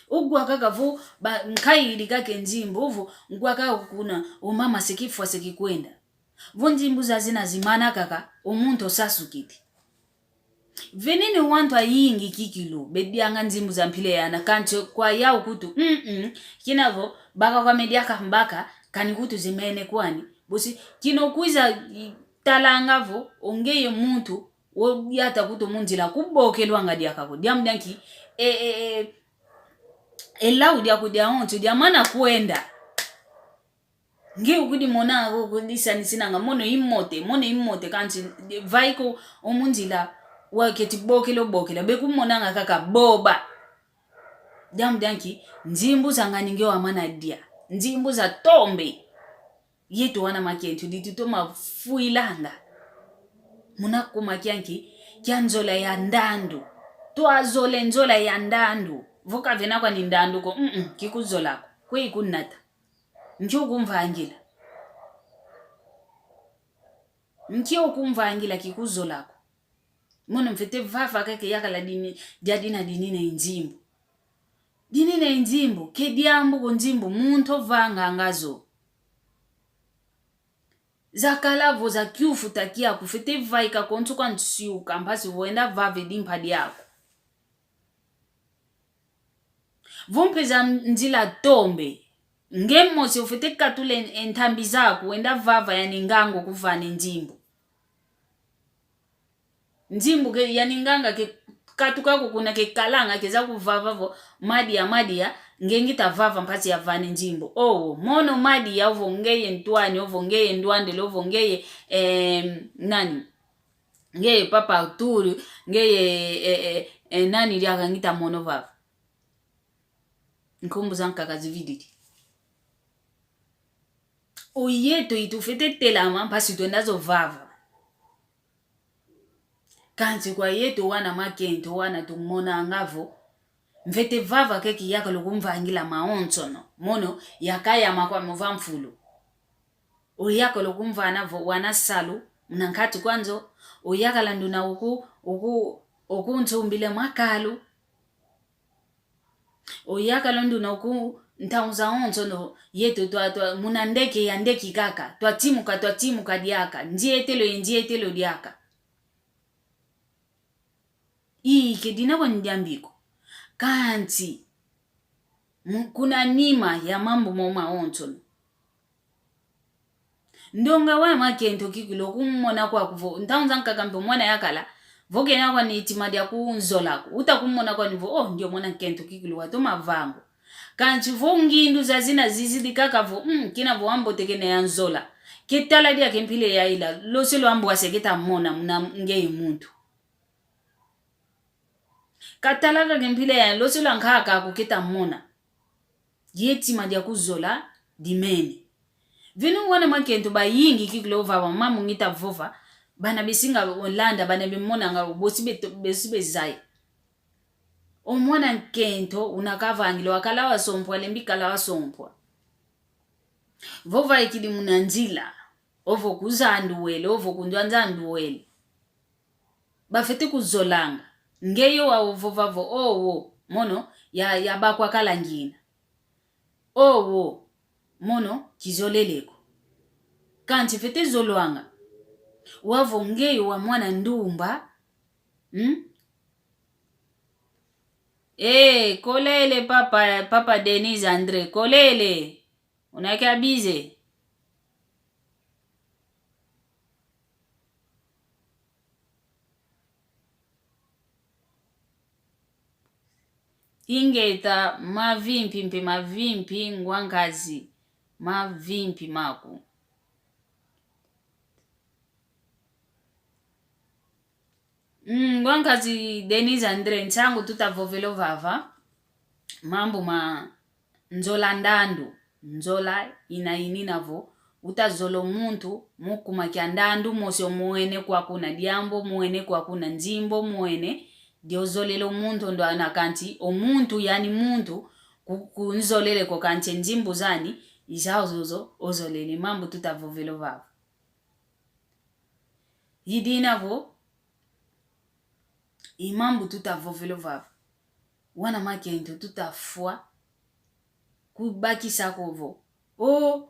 Ugwa kaka vo ba nkayidi kaka e nzimbu, vo ngwa kaka kuna, o mama se kifwa se kikwenda. Vo nzimbu zazina zimana kaka, o muntu osasukidi. Venene wantu ayingi kikilu, bedianga nzimbu za mpila yana, kansi kwa yau kutu, mm, mm, kina vo, baka kwame diaka mbaka, kani kutu zimene kwani. Bosi, kina okwiza, i, talanga vo, o ngeye muntu, oyata kutu mu nzila kubokelwanga diaka ko. Diambu dia nki, e, e, e, e lau diaku diawonso diamana kwenda. Nge ukudimona ko, kudisanisinanga, mono i mbote, mono i mbote, kansi vaika o mu nzila waketi bokela, bokela, bekumonanga kaka boba. Diambu dia nki, nzimbu za ngani nge wamana dia, nzimbu za tombe. Yeto wana makento, di tutoma fwilanga. Muna kuma kia nki, kia nzola ya ndandu. Twazola e nzola ya ndandu. Vo kavena kwani ndandu ko, mm, mm, kikuzola ko. Kwe ikunata. Nki ukumvangila. Nki ukumvangila kikuzola ko. Mono mfwete vava kaka e yakala dini, dia dina dinina e nzimbu. Dinina e nzimbu, ke diambu ko nzimbu, muntu ovanganga zo. Zakala vo za kiufuta kiaku, fwete vaika konso kwa nsiuka, mpasi vo wenda vava e dimpa diaku. Vo mpeza nzila tombe, nge mosi ofwete katula e ntambi zaku, wenda vava yani nganga okuvana e nzimbu. Nzimbu ke, yani nganga ke katuka ko kuna ke kalanga, keza kuvava vo, madia, madia, nge ngita vava mpasi yavana e nzimbu. Owo, mono madia, ovo ngeye Ntwani, ovo ngeye Ndwandele, ovo ngeye, eh, nani? Ngeye Papa Arthur, ngeye, eh, eh, eh, nani diaka ngita mono vava? Nkumbu zankaka zivididi. O yeto itufwete telama mpasi twenda zo vava. Kansi kwa yeto wana makento wana tumonanga vo, mfwete vava keke yakala okumvangila mawonsono, mono yakayama kwame ova mfulu. Oyakala okumvana vo wana salu, muna nkati kwa nzo, oyakala nduna oku, oku, okunsumbila makalu. Oyakala nduna oku ntangu zawonsono, yeto twa, twa, muna ndeke ya ndeke kaka, twatimuka, twatimuka diaka, ndietelo ye ndietelo diaka. Ii, ke dina kwani diambi ko. Kansi, mu-, kuna nima ya mambu mo mawonsono. Ndonga wa makento kikilu okumona kwaku vo, ntangu zankaka mpe mwana yakala, vo kena kwani tima dia kunzola ko, uta kumona kwani vo, oh, ndio mwana nkento kikilu watoma vangu. Kansi vo ngindu zazina zizidi kaka vo, mm, kina vo wambote kena yanzola. Ketala diaka e mpila yayila, lose lwambwase keta mona muna ngeye muntu. Katala kaka e mpila ya lose lwankaka ko keta mona. Ye tima dia kuzola dimene. Vinu wana makento bayingi kikilu ovava, mambu ngita vova, bana besinga olanda, bana bemonanga, bosi beto-, bosi bezaya. O mwana nkento una kavangila, wakala wasompwa, lembi kala wasompwa. Vo vaikidi muna nzila, ovo kuzandu wele, ovo kundwanzandu wele. Bafwete kuzolanga. Nge yo wau ovova vo, owo, mono, ya, yabakwa kala ngina. Owo, mono, kizolele ko. Kansi fwete zolwanga. Wau vo nge yo wa mwana ndumba. Hmm? Eh, kolele papa, papa Denise André, kolele. Una ke abize. Ingeta, mavimpi mpe mavimpi ngwa nkazi, mavimpi maku. Mm, ngwa nkazi Denise André, nsangu tutavovela ovava, mambu ma nzola ndandu, nzola ina inina vo, utazola o muntu mu kuma kia ndandu mosi omwene kwa kuna, diambu omwene kwa kuna, nzimbu omwene, dio ozolela o muntu ndwana kansi, o muntu yani muntu, ku-, kunzolele ko kansi nzimbu zani, i zau zozo ozolele, mambu tutavovela ovava. I dina vo, i mambu tutavovela ovava. Wana makento tutafwa kubakisa ko vo, o,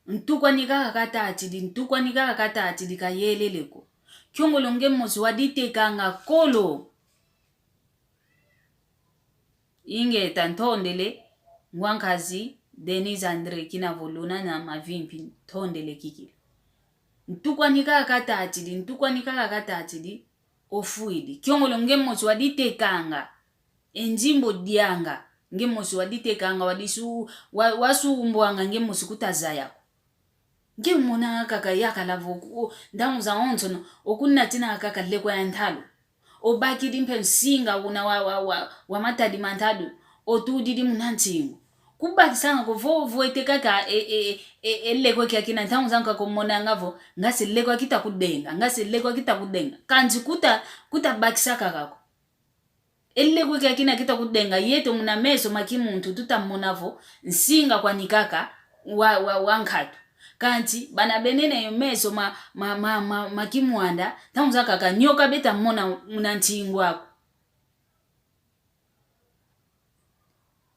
ntu kwani kaka katatidi, ntu kwani kaka katatidi kayelele ko. Kiongolo nge mosi waditekanga kolo. Ingeta, ntondele, ngwa nkazi Denise André, kina vo luna na mavimpi, ntondele kikilu. Ntu kwani kaka katatidi, ntu kwani kaka katatidi, ofwidi. Kiongolo nge mosi waditekanga, e nzimbu odianga, nge mosi waditekanga, wadisu-, wa-, wasumbwanga nge mosi kutazaya ko. Nge umonanga kaka yakala vo ku-, o, ntangu zawonsono, okunatinanga kaka lekwa ya ntalu. Obakidi mpe nsinga una wa, wa, wa, wa matadi ma ntalu, otudidi muna nsingu. Kubakisanga ko vo, vo vwete kaka e, e, e, e, e lekwa kiakina, ntangu zankaka omonanga vo, nga se lekwa kita kudenga, nga se lekwa kita kudenga. Kansi kuta, kutabakisa kaka ko. E lekwa kiakina kita kudenga, yeto muna meso ma kimuntu tutamona vo, nsinga kwani kaka wa, wa, wa nkatu. Kansi, bana benene yo meso ma, ma, ma, ma, ma kimwanda, ntangu zankaka nyoka beta mona muna nsingu aku.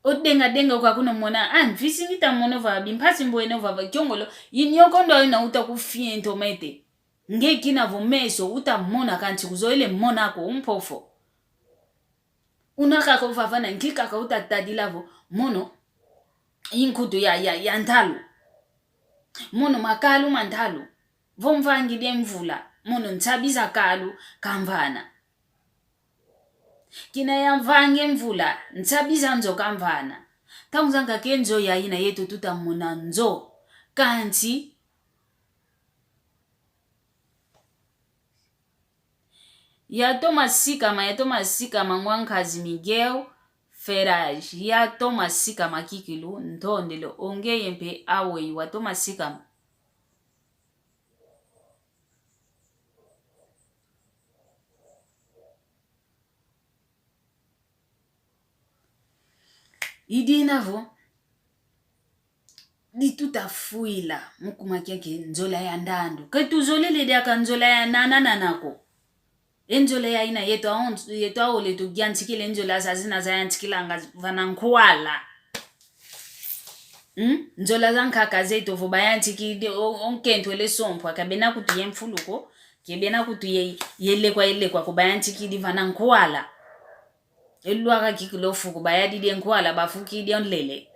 Odenga denga kwa kuna mona, ah, mfisi ngita mono vava, bimpasi mbwene vava, kiongolo, i nyoka ndo ina uta kufiento mete. Nge kina vo meso utamona kansi kuzoele mona ko, umpofo. Una kaka ovava na nki kaka utatadila vo, mono, i nkutu ya, ya, ya ntalu. Mono makalu ma ntalu. Vo mvangidi e mvula, mono nsabi za kalu kamvana. Kina yamvange mvula, nsabi za nzo kamvana. Ntangu zankaka e nzo yayina yeto tutamona nzo. Kansi, yatoma sikama, yatoma sikama ngwa nkazi Miguel Ferraz, yatoma sikama kikilu, ntondele, o ngeye mpe aweyi watoma sikama. I dina vo, di tutafwila mu kuma kiaki nzola ya ndandu. Ke tuzolele diaka nzola ya nana nana ko. E nzola yayina yeto aon-, yeto aole tuyantikila e nzola zazina zayantikilanga vana nkwala. Hmm? Nzola zankaka zeto vo bayantikidi, o, o nkento ele sompwa, ka bena kutu ye mfulu ko, ke bena kutu ye, ye lekwa, ye lekwa ko, bayantikidi vana nkwala. E lwaka kikilu o fuku, bayadidi e nkwala, bafukidi o nlele.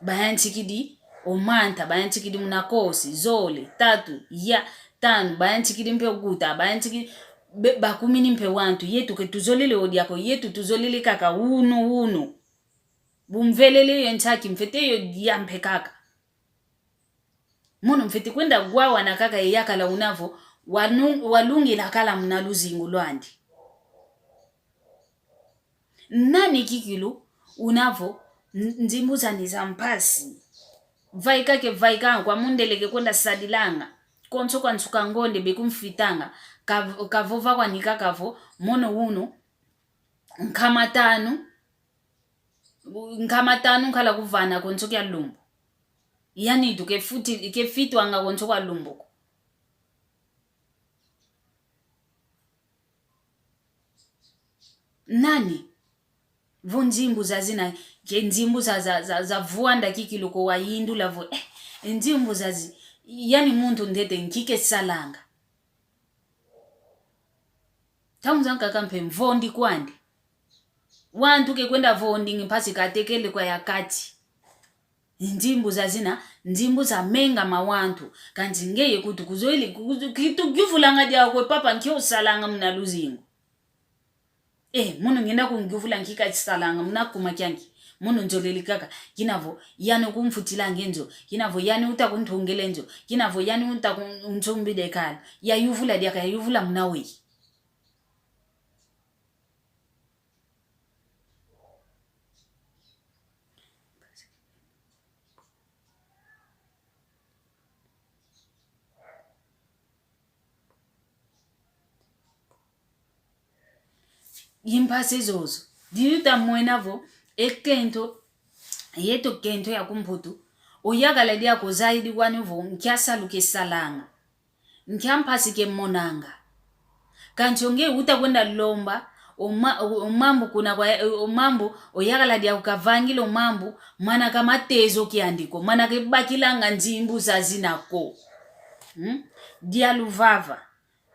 Bayantikidi o manta, bayantikidi muna kosi, zole, tatu, ya, tanu, bayantikidi mpe o guta, bayantikidi, be-, bakumini mpe wantu, yeto ke tuzolele o dia ko, yeto tuzolele kaka unu, unu. Bu mvelele yo nsaki, mfwete yo dia mpe kaka. Mono mfwete kwenda gwawana kaka e yakala una vo, wanu-, walungila kala muna luzingu lwandi. Nani kikilu una vo, n-, nzimbu zani za mpasi. Vaika ke vaika, kwa mundele ke kwenda sadilanga. Konso kwa nsuka ngonde bekumfitanga. Ka-, kavova kwani kaka vo, mono unu, nkama tanu, nkama tanu nkala kuvana konso kia lumbu. Yani tuke futi, ke fitwanga konso kwa lumbu ko. Nani? Vo nzimbu zazina, ke nzimbu za, za, za, za vwanda kikilu ko wayindula vo, eh, nzimbu zazi, yani muntu ntete nki kesalanga. Ntangu zankaka mpe mvondi kwandi. Wantu ke kwenda vondingi mpasi katekele kwa ya kati. Nzimbu zazina, nzimbu za menga ma wantu. Kansi ngeye kutu kuzoele, kutu, kitu kiuvulanga diau kwe papa nki osalanga muna luzingu. Eh, mono ngenda kungiuvula nki kasalanga muna kuma kianki. Mono nzolele kaka, kina vo, yani okumfutilanga e nzo, kina vo, yani uta kuntungila e nzo, kina vo, yani uta kun-, unsumbidi e kalu. Yayuvula diaka, yayuvula muna weyi. I mpasi zozo, diuta mwena vo, e kento, yeto kento ya ku Mputu, oyakala diaka ozaidi kwani vo, nkia salu kesalanga, nkia mpasi kemonanga. Kansi onge uta kwenda lomba, o ma-, o, o mambu kuna kwa, o mambu, oyakala diaka okavangila o mambu, mwana ka matezo kiandi ko, mwana kebakilanga nzimbu zazina ko. Hmm? Dia luvava.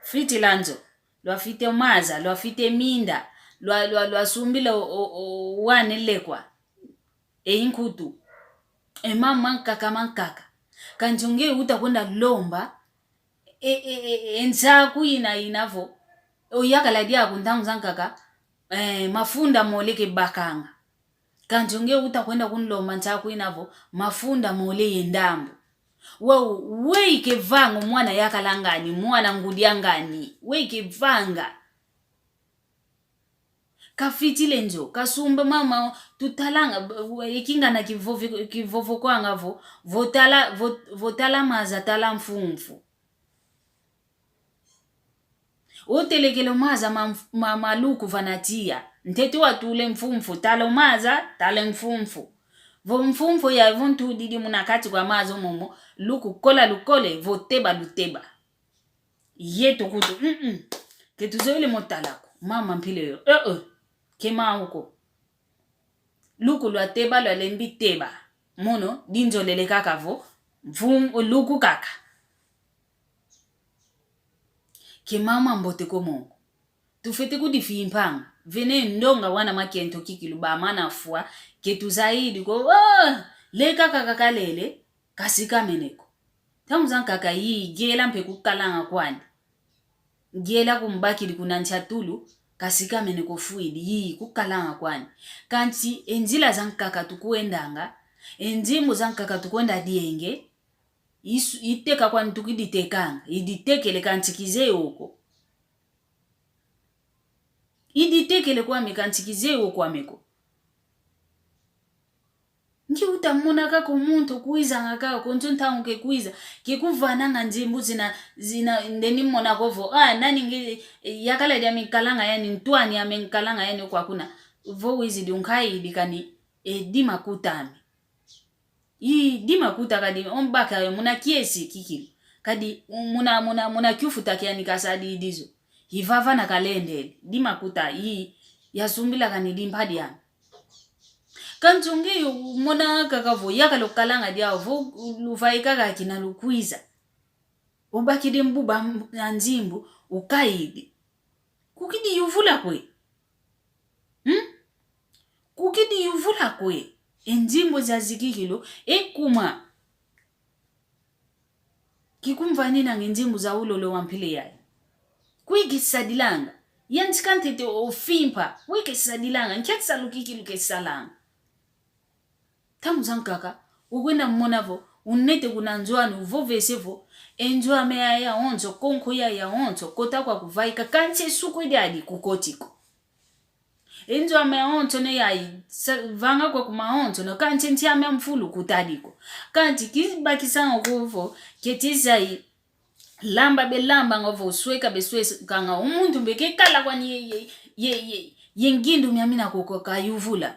Fwitila nzo, lwafwite maza, lwafwite minda, lwa, lwa, lwasumbila o, o, o wana lekwa. E nkutu. E mambu mankaka mankaka. Kansi onge uta kwenda lomba, e, e, e, e nsaku ina ina vo. Oyakala diaka ntangu zankaka, eh, mafunda mole kebakanga. Kansi onge uta kwenda kunlomba nsaku ina vo, mafunda mole ye ndambu. Wau, weyi kevanga o mwana yakala ngani, mwana ngudi a ngani, weyi kevanga. Kafwitila e nzo, kasumba mama, tutalanga, b-, w-, e kingana kivovi-, kivovo kwanga vo, vo tala, vo, vo tala maza, tala mfumfu. Otelekele o maza ma mf-, ma, ma luku vana tiya. Ntete watula e mfumfu, tala o maza, tala e mfumfu. Vo mfumfu ya vo ntudidi muna kati kwa maza momo, luku kola lukole, vo teba luteba. Yeto kutu, mm-mm. Ke tuzoele mo tala ko, mama mpila yo. Eh, eh. Ke mau ko. Luku lwateba, lwalembi teba. Mono, dinzolele kaka vo, mfum-, luku kaka. Ke mama mbote ko mo ko. Tufwete kudifimpanga. Vene ndonga wana makento kikilu bamana fwa, ke tuzaidi ko, oh, leka kaka kalele, kasikamene ko. Ntangu zankaka yi, gela mpe kukalanga kwandi. Gela kumbakidi kuna nsiatulu, kasikamene ko fwidi, yi, kukalanga kwandi. Kansi e nzila zankaka tukwendanga, e nzimbu zankaka tukwenda dienge, isu-, iteka kwandi tukiditekanga, iditekele kansi kizeye o ko. Iditekele kwame kansi kizeye o kwame ko. Nki uta mona kaka o muntu kwizanga kaka, konso ntangu kekwiza, kekuvananga nzimbu zina, zina, ndeni mona ko vo, ah, nani nge, yakala diame nkalanga yani, ntwani ame nkalanga yani kwa kuna. Vo wizidi unkayidi kani, e, di makuta ame. I, di makuta kadi, ombaka yo muna kiesi kikilu. Kadi, muna, muna, muna kiufuta kiani kasadi dizo. Ivava na kalendele, di makuta, i, yasumbila kani di mpadi ame. Kansi onge yo mona kaka vo, yakala okalanga diau vo, luvaika kaka kina lukwiza. Obakidi mbuba m-, ya nzimbu, ukayidi. Kukidi yuvula kwe. Hmm? Kukidi yuvula kwe. E nzimbu zazi kikilu, e kuma. Kikumvaninanga e nzimbu za ulolo wa mpila yayi. Kwi kisadilanga. Yantika ntete ofimpa. Kwi kisadilanga. Nkia kisalu kikilu kisalanga. Ntangu zankaka, ukwenda mona vo, unete kuna nzo anu, uvovese vo, e nzo ame yaya onso, konko yaya onso, kota kwa kuvaika, kansi e suku diadi kukoti ko. E nzo ame onso ne yayi, sa-, vanga kwa kuma onso, no kansi nsi ame mfulu kutadi ko. Kansi kibakisanga ko vo, keti zayi, lamba belambanga vo, sweka beswekanga, o muntu mbe kekala kwani ye, ye, ye, ye, ye ngindu miamina koko kayuvula.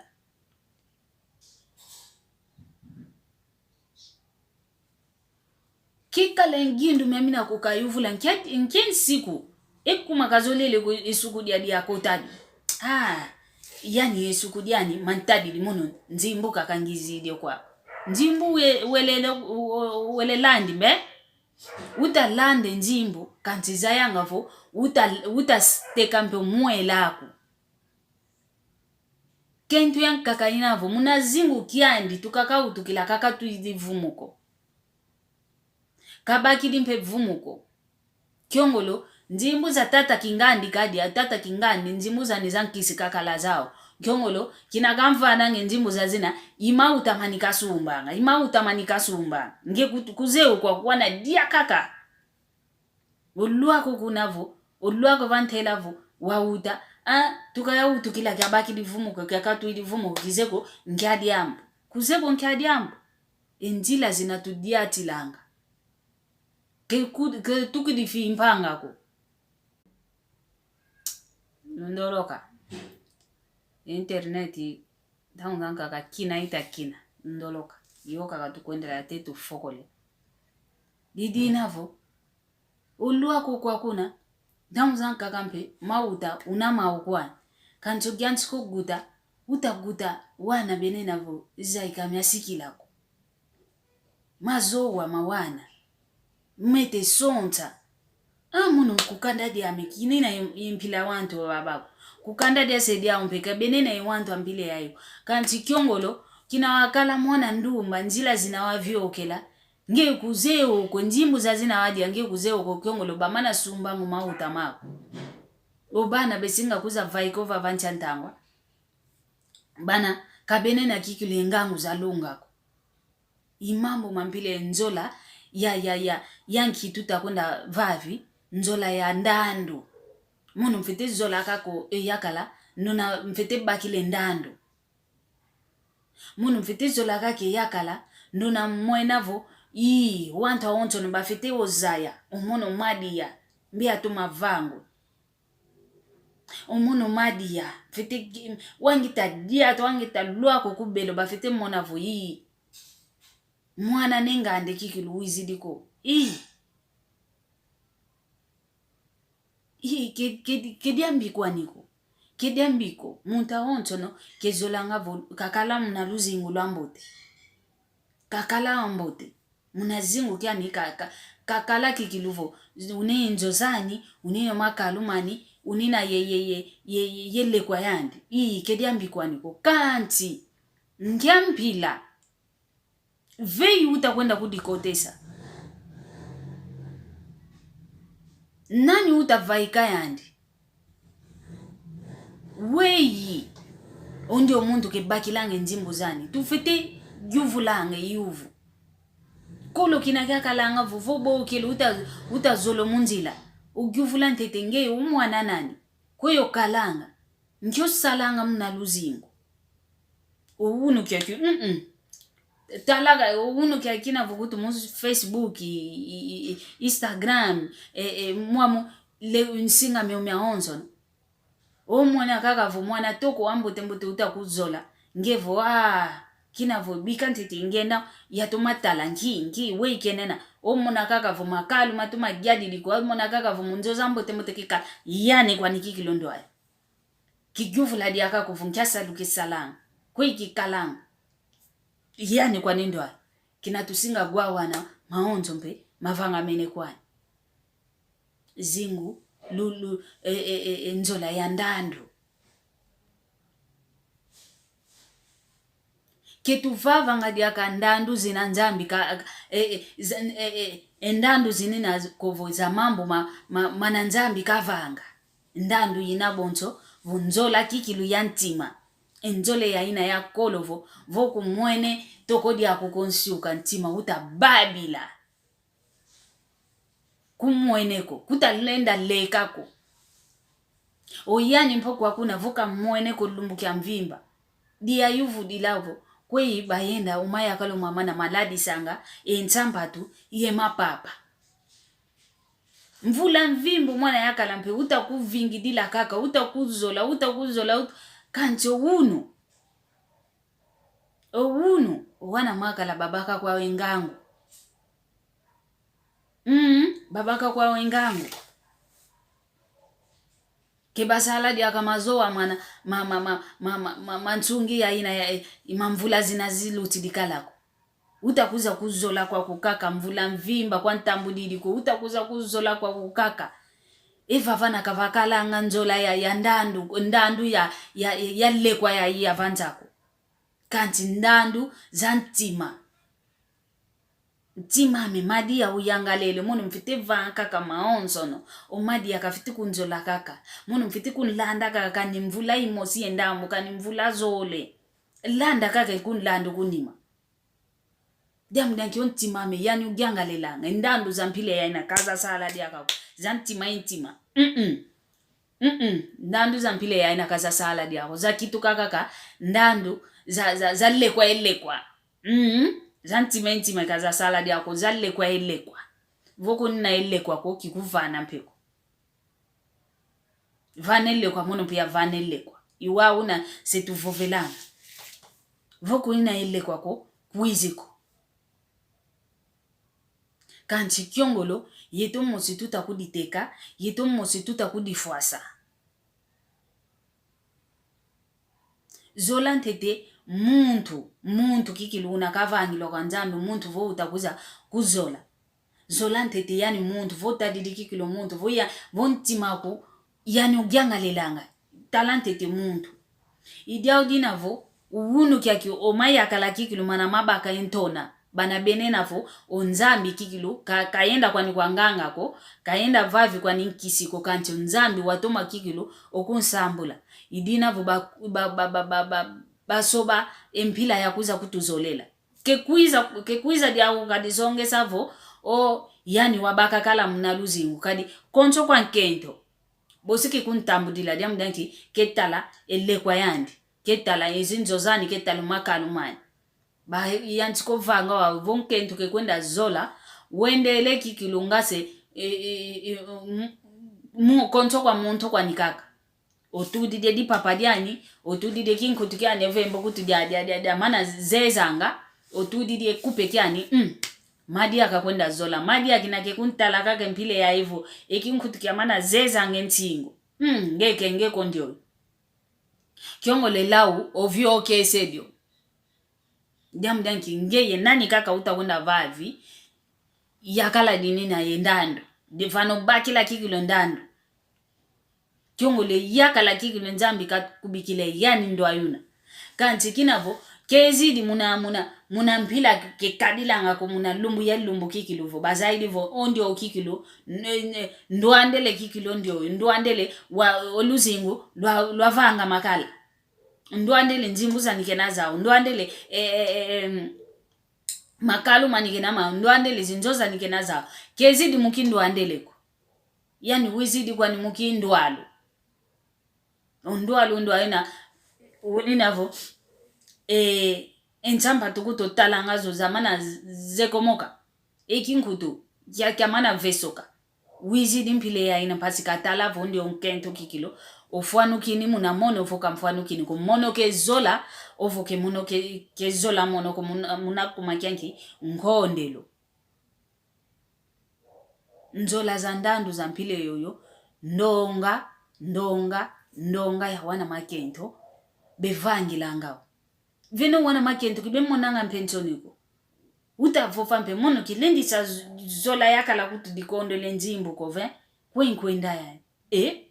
Kikala ngindu miamina kukayuvula nkia, nkia nsiku. E kuma kazolele ko e suku dia dia kotadi. Ah, yani e suku diani mantadidi mono nzimbu kaka ngizidi kwa. Nzimbu we-, welele, we-, welelandi mbe. Utalande nzimbu, kansi zayanga vo, uta, utateka mpe mwela aku. Kentu yankaka ina vo, muna zingu kiandi, tukaka utukila kaka tuidi vumu ko. Kabakidi mpe vumu ko. Kiongolo, nzimbu za tata Kingandi kadia, tata Kingandi, nzimbu zani za nkisi kakala zau. Kiongolo, kina kamvanange nzimbu zazina, i mauta mani kasumbanga, i mauta mani kasumbanga. Nge ku-, kuzeu kwa kwana dia kaka. Olwako kuna vo, olwako vantela vo, wauta, ah, tukaya utukila kiabakidi vumu ko, kiakatwidi vumu ko, kizeko nkia diambu. Kuzeko nkia diambu. E nzila zina tudiatilanga. Ke ku-, ke tukidifimpanga ko. Ndoloka. Internet, ntangu zankaka kina ita kina. Ndoloka. Yo kaka tukwendela te tufokole. Didi ina vo. Olwako kwa kuna. Ntangu zankaka mpe. Mauta. Una mau kwani. Kansi o giansi ko guta. Uta guta. Wana bene na vo. Zaika miasikila ko. Mazowa ma wana. Mete sonta. Ah, munu kukanda diame, kinina ye, ye mpila wantu wa bako. Kukanda dia se dia umpe, ka benena ye wantu a mpila yayo. Kansi kiongolo, kina wakala mwana ndumba, nzila zina waviokela. Nge kuzeo ko, nzimbu zazina wadia, nge kuzeo ko kiongolo, bamana sumba ngu mauta mako. O bana besinga kuza vaika vava ntia ntangwa. Bana, ka benena kikilu ye ngangu zalunga ko. I mambu ma mpila ye nzola ya, ya, ya, ya nki tuta kwenda vavi, nzola ya ndandu. Munu mfwete zola kaka e yakala, nuna mfwete bakila e ndandu. Munu mfwete zola kaka e yakala, nuna mwena vo, ii, wantu awonsono bafwete ozaya, o mono madia, mbi atoma vangu. O mono madia, fwete ki-, wangita dia, to wangita lwako kubelo, bafwete mona vo ii. Mwana ne ngande kikilu wizidi ko. Ii. Ii, ke, ke, ke diambi kwani ko. Ke diambi ko. Muntu awonsono, kezolanga vo, kakala muna luzingu lwambote. Kakala wambote. Muna zingu kiani ka, ka, kakala kikilu vo. Une nzo zani, une yo makalu mani, une na ye, ye, ye lekwa yandi. Ii, ke diambi kwani ko. Kansi, nkia mpila. Veyi uta kwenda kudikotesa. Nani uta vaika yandi. Weyi, o ndio muntu kebakilanga e nzimbu zani. Tufwete yuvulanga e yuvu. Kolo kina kiakalanga vo, vo bokele uta, uta zolo mu nzila. Ugiuvula ntete ngeye o mwana nani. Kweyi okalanga. Nki osalanga muna luzingu. O unu kiaki, mm-mm. Talaga, o unu kiaki na vo kutu mu Facebook, i, i, i, Instagram, e, e, mwamu le nsinga mio miawonsono. Omona kaka vo mwana toko wambote mbote uta kuzola. Nge vo, ah, kina vo bika ntete nge na, yatoma tala nki, nki, weyi kenena. Omona kaka vo makalu matoma yadidi ko, omona kaka vo mu nzo zambote mbote kikala. Yandi kwani kikilu ndwayi. Kigiuvula diaka ko vo nkia salu kisalanga. Kweyi kikalanga. Yandi kwani ndwayi. Kina tusinga gwawana, mawonso mpe, mavangamene kwani. Zingu, lulu, e, e, e, e, nzola ya ndandu. Ke tuvavanga diaka ndandu zina Nzambi ka, e, e, za, e, e, e, ndandu zinina z-, kovo za mambu ma, ma, mana Nzambi kavanga. Ndandu ina bonso, vo nzola kikilu ya ntima. E nzola ya ina ya kolo vo, vo kumwene toko diaku konsiuka ntima uta babila. Kumwene ko, kuta lenda leka ko. O yandi mpe kwa kuna vo kamwene ko lumbu kia mvimba. Dia yuvudila vo, kweyi bayenda o mayakala o mamana maladisanga, e nsambatu, ye mapapa. Mvula mvimba o mwana yakala mpe, uta kuvingidila kaka, uta kuzola, uta kuzola, uta, kansi o unu. O unu, o wana mwakala babaka kwau e ngangu. Babaka kwau e ngangu. Ke basala diaka mazowa mana, ma, ma, ma, ma, ma, ma, ma nsungi ya ina ya, eh, ma mvula zina zilutidi kala ko. Uta kwiza kuzola kwaku kaka mvula mvimba kwa ntambudidi ko. Uta kwiza kuzola kwaku kaka. E vava na ka vakalanga nzola ya, ya ndandu, ndandu ya, ya, ya lekwa ya, ya vanza ko. Kansi ndandu za ntima. Ntima ame, madia uyangalele, mono mfwete vanga kaka mawonsono, o madia kafwete kunzola kaka, mono mfwete kunlanda kaka, kani mvula imosi ye ndambu, kani mvula zole. Landa kaka ikunlanda kunima. Diambu dia nki? O ntima ame, yani uyangalelanga, ndandu za mpila ya ina ka zasala diaka ko, za ntima i ntima. Mm-mm. Mm-mm. Ndandu za mpila ya ina ka zasala diaka ko, zakituka kaka, ndandu za, za, za lekwa e lekwa. Mm. Za ntima e ntima ka zasala diaka ko, za lekwa e lekwa. Vo kunina e lekwa ko, kikuvana mpe ko. Vana e lekwa, mono mpe yavana e lekwa. I wau una se tuvovelanga. Vo kunina e lekwa ko, kwizi ko. Kansi kiongolo, yeto mosi tuta kuditeka, yeto mosi tuta kudifwasa. Zola ntete muntu, muntu kikilu una kavangilwa kwa Nzambi, muntu vo uta kwiza kuzola. Zola ntete yani muntu, vo tadidi kikilu muntu, vo ya, vo ntima aku, yani uyangalelanga. Tala ntete muntu. I diau dina vo, unu kiaki o mayakala kikilu mana mabaka e ntona. Bana bene na vo, o Nzambi kikilu, ka, kayenda kwani kwa nganga ko, kayenda vavi kwani nkisi ko, kansi o Nzambi watoma kikilu, o kunsambula. I dina vo ba, ba, ba, basoba e mpila ya kwiza kutuzolela. Ke kwiza, ke kwiza diau kadizongesa vo, o, yani wabaka kala muna luzingu, kadi konso kwa nkento. Bosi kikuntambudila diambu dia nki? Ketala e lekwa yandi. Ketala e zinzo zani, ketala makalu mani. Ba yantika o vanga wau vo nkento kekwenda zola, wendele kikilu nga se, e, e, e, mu, mu, konso kwa muntu kwani kaka. Otudidi e dipapa diani, otudidi e kinkutu kiani, ovemba kuti dia, dia, dia, dia, mana zezanga, otudidi e kupe kiani, mm. Madia kakwenda zola, madia kina kekuntala kaka e mpila ya ivo, e kinkutu kia mana zezanga e nsingu. Mm, ngeke, ngeko ndioyo. Kiongolo e lau, oviokese dio. Diambu dia nki? Ngeye nani kaka uta kwenda vavi, yakala dinina ye ndandu. Divana obakila kikilu ndandu. Kiongolo e yakala kikilu Nzambi kakubikila yani ndwayi una. Kansi kina vo, kezidi muna, muna, muna mpila kekadilanga ko muna lumbu ye lumbu kikilu vo. Bazayidi vo, o ndioyo kikilu, n-, n-, ndwandele kikilu o ndioyo, ndwandele wa, o luzingu, lwa, lwavanga makala. Ndwandele nzimbu zani kena zau. Ndwandele, eh, eh, eh, em, makalu mani kena mau. Ndwandele zinzo zani kena zau. Kezidi mu kindwandele ko. Yani wizidi kwani mu kindwalu. O ndwalu ndwayi una, unina vo, eh, e nsamba tukutu talanga zo zamana z-, zekomoka. E kinkutu, kia, kia mana vesoka. Wizidi mpila ya ina mpasi katala vo ndioyo nkento kikilu. Ofwanukini muna mono vo kamfwanukini ko mono kezola, ovo ke mono ke, kezola mono ko muna, muna kuma kia nki? Nkondelo. Nzola za ndandu za mpila yoyo, ndonga, ndonga, ndonga ya wana makento, bevangilanga o. Vena wana makento kibemonanga mpe nsoni ko. Uta vova mpe mono kilendi sa z-, zola yakala kutudikondele nzimbu ko ve, kwe nkwenda yani. E?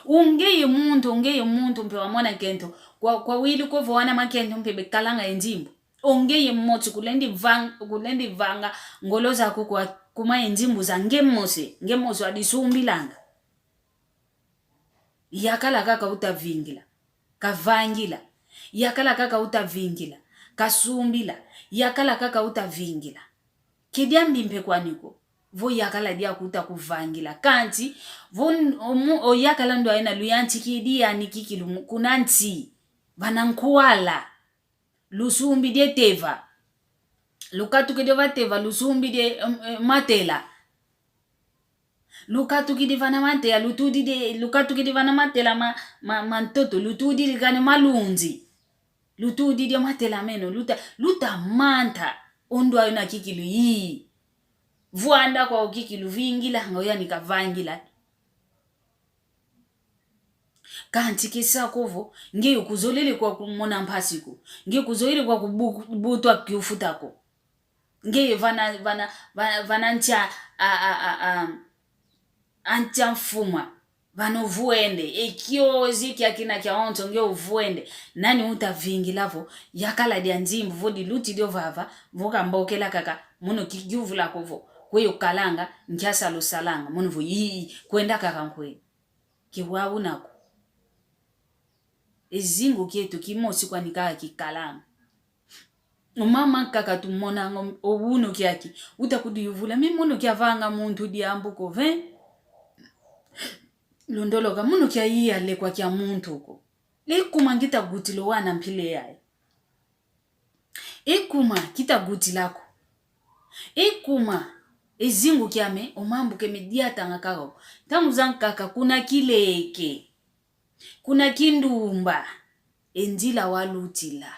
Ungeye muntu, ungeye muntu mpe wa mwana nkento, kwa, kwa wili kwe vo wana makento mpe bekalanga ye nzimbu. Ungeye mmosi kulendi vang-, kulendi vanga ngolo zaku kwa kuma ye nzimbu za nge mmosi, nge mmosi wadisumbilanga. Yakala kaka uta vingila, kavangila. Yakala kaka uta vingila, kasumbila. Yakala kaka uta vingila. Ke diambi mpe kwani ko, vo yakala diaku uta kuvangila. Kansi, vo n-, omu-, o yakala ndwayi una luyantikidi yani kikilu mu-, kuna nsi, vana nkwala. Lusumbidi e teva. Lukatukidi o va teva, lusumbidi e, em, em, matela. Lukatukidi vana matela, lutudidi, lukatukidi vana matela ma, ma, ma ntoto, lutudidi kani malunzi. Lutudidi o matela meno, luta, luta manta, o ndwayi una kikilu yi. Vwanda kwa ukikilu vingila, nga yani kavangila. Kanti kesa ko vo, nge yo kuzolele kwa kumona mpasi ko. Nge kuzolele kwa kubu-, butwa kiufuta ko. Nge vana, vana, vana, vana ntia, a, a, a, a, a ntia mfuma. Vana uvwende, e kiozi kia kina kiawonso nge uvwende. Nani uta vingila vo, yakala dia nzimbu vo diluti dio vava, vo kambokela kaka, mono ki-, kiuvula ko vo, kwe yo kalanga, nkia salu salanga, mono vo, ii, kwenda kaka nkwe. Ke wau nako. E zingu kieto kimosi kwani kaka kikalanga. O mama nkaka tumonanga o uno kiaki. Uta kudiyuvula, mi mono kiavanga muntu diambu ko ve. Londoloka, mono kia iya lekwa kia muntu ko. Ekuma ngita gutila o wana mpila yayi. Ekuma kita gutila ko. Ekuma, e zingu kiame, o mambu ke me diatanga kaka ko. Ntangu zankaka kuna kileke. Kuna kindumba, e nzila walutila.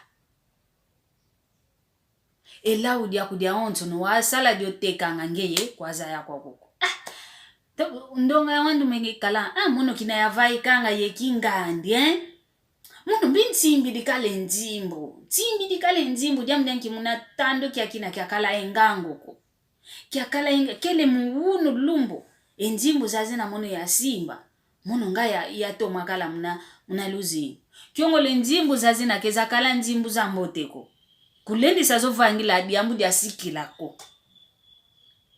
E lau diaku diawonsono wasala dio tekanga ngeye kwazaya kwaku ko. Ah, to, ndonga ya wandu menge kala, ah, mono kina yavaikanga ye kingandi, eh? Mono mbi nsimbidi kala e nzimbu. Nsimbidi kala e nzimbu, diambu dia nki muna tandu kia kina kiakala e ngangu ko. Kiakala inga, kele mu unu lumbu, e nzimbu zazina mono yasimba, mono nga ya, yatoma kala muna, muna luzingu. Kiongolo e nzimbu zazina ke zakala nzimbu zambote ko. Kulendisa zo vangila diambu diasikila ko.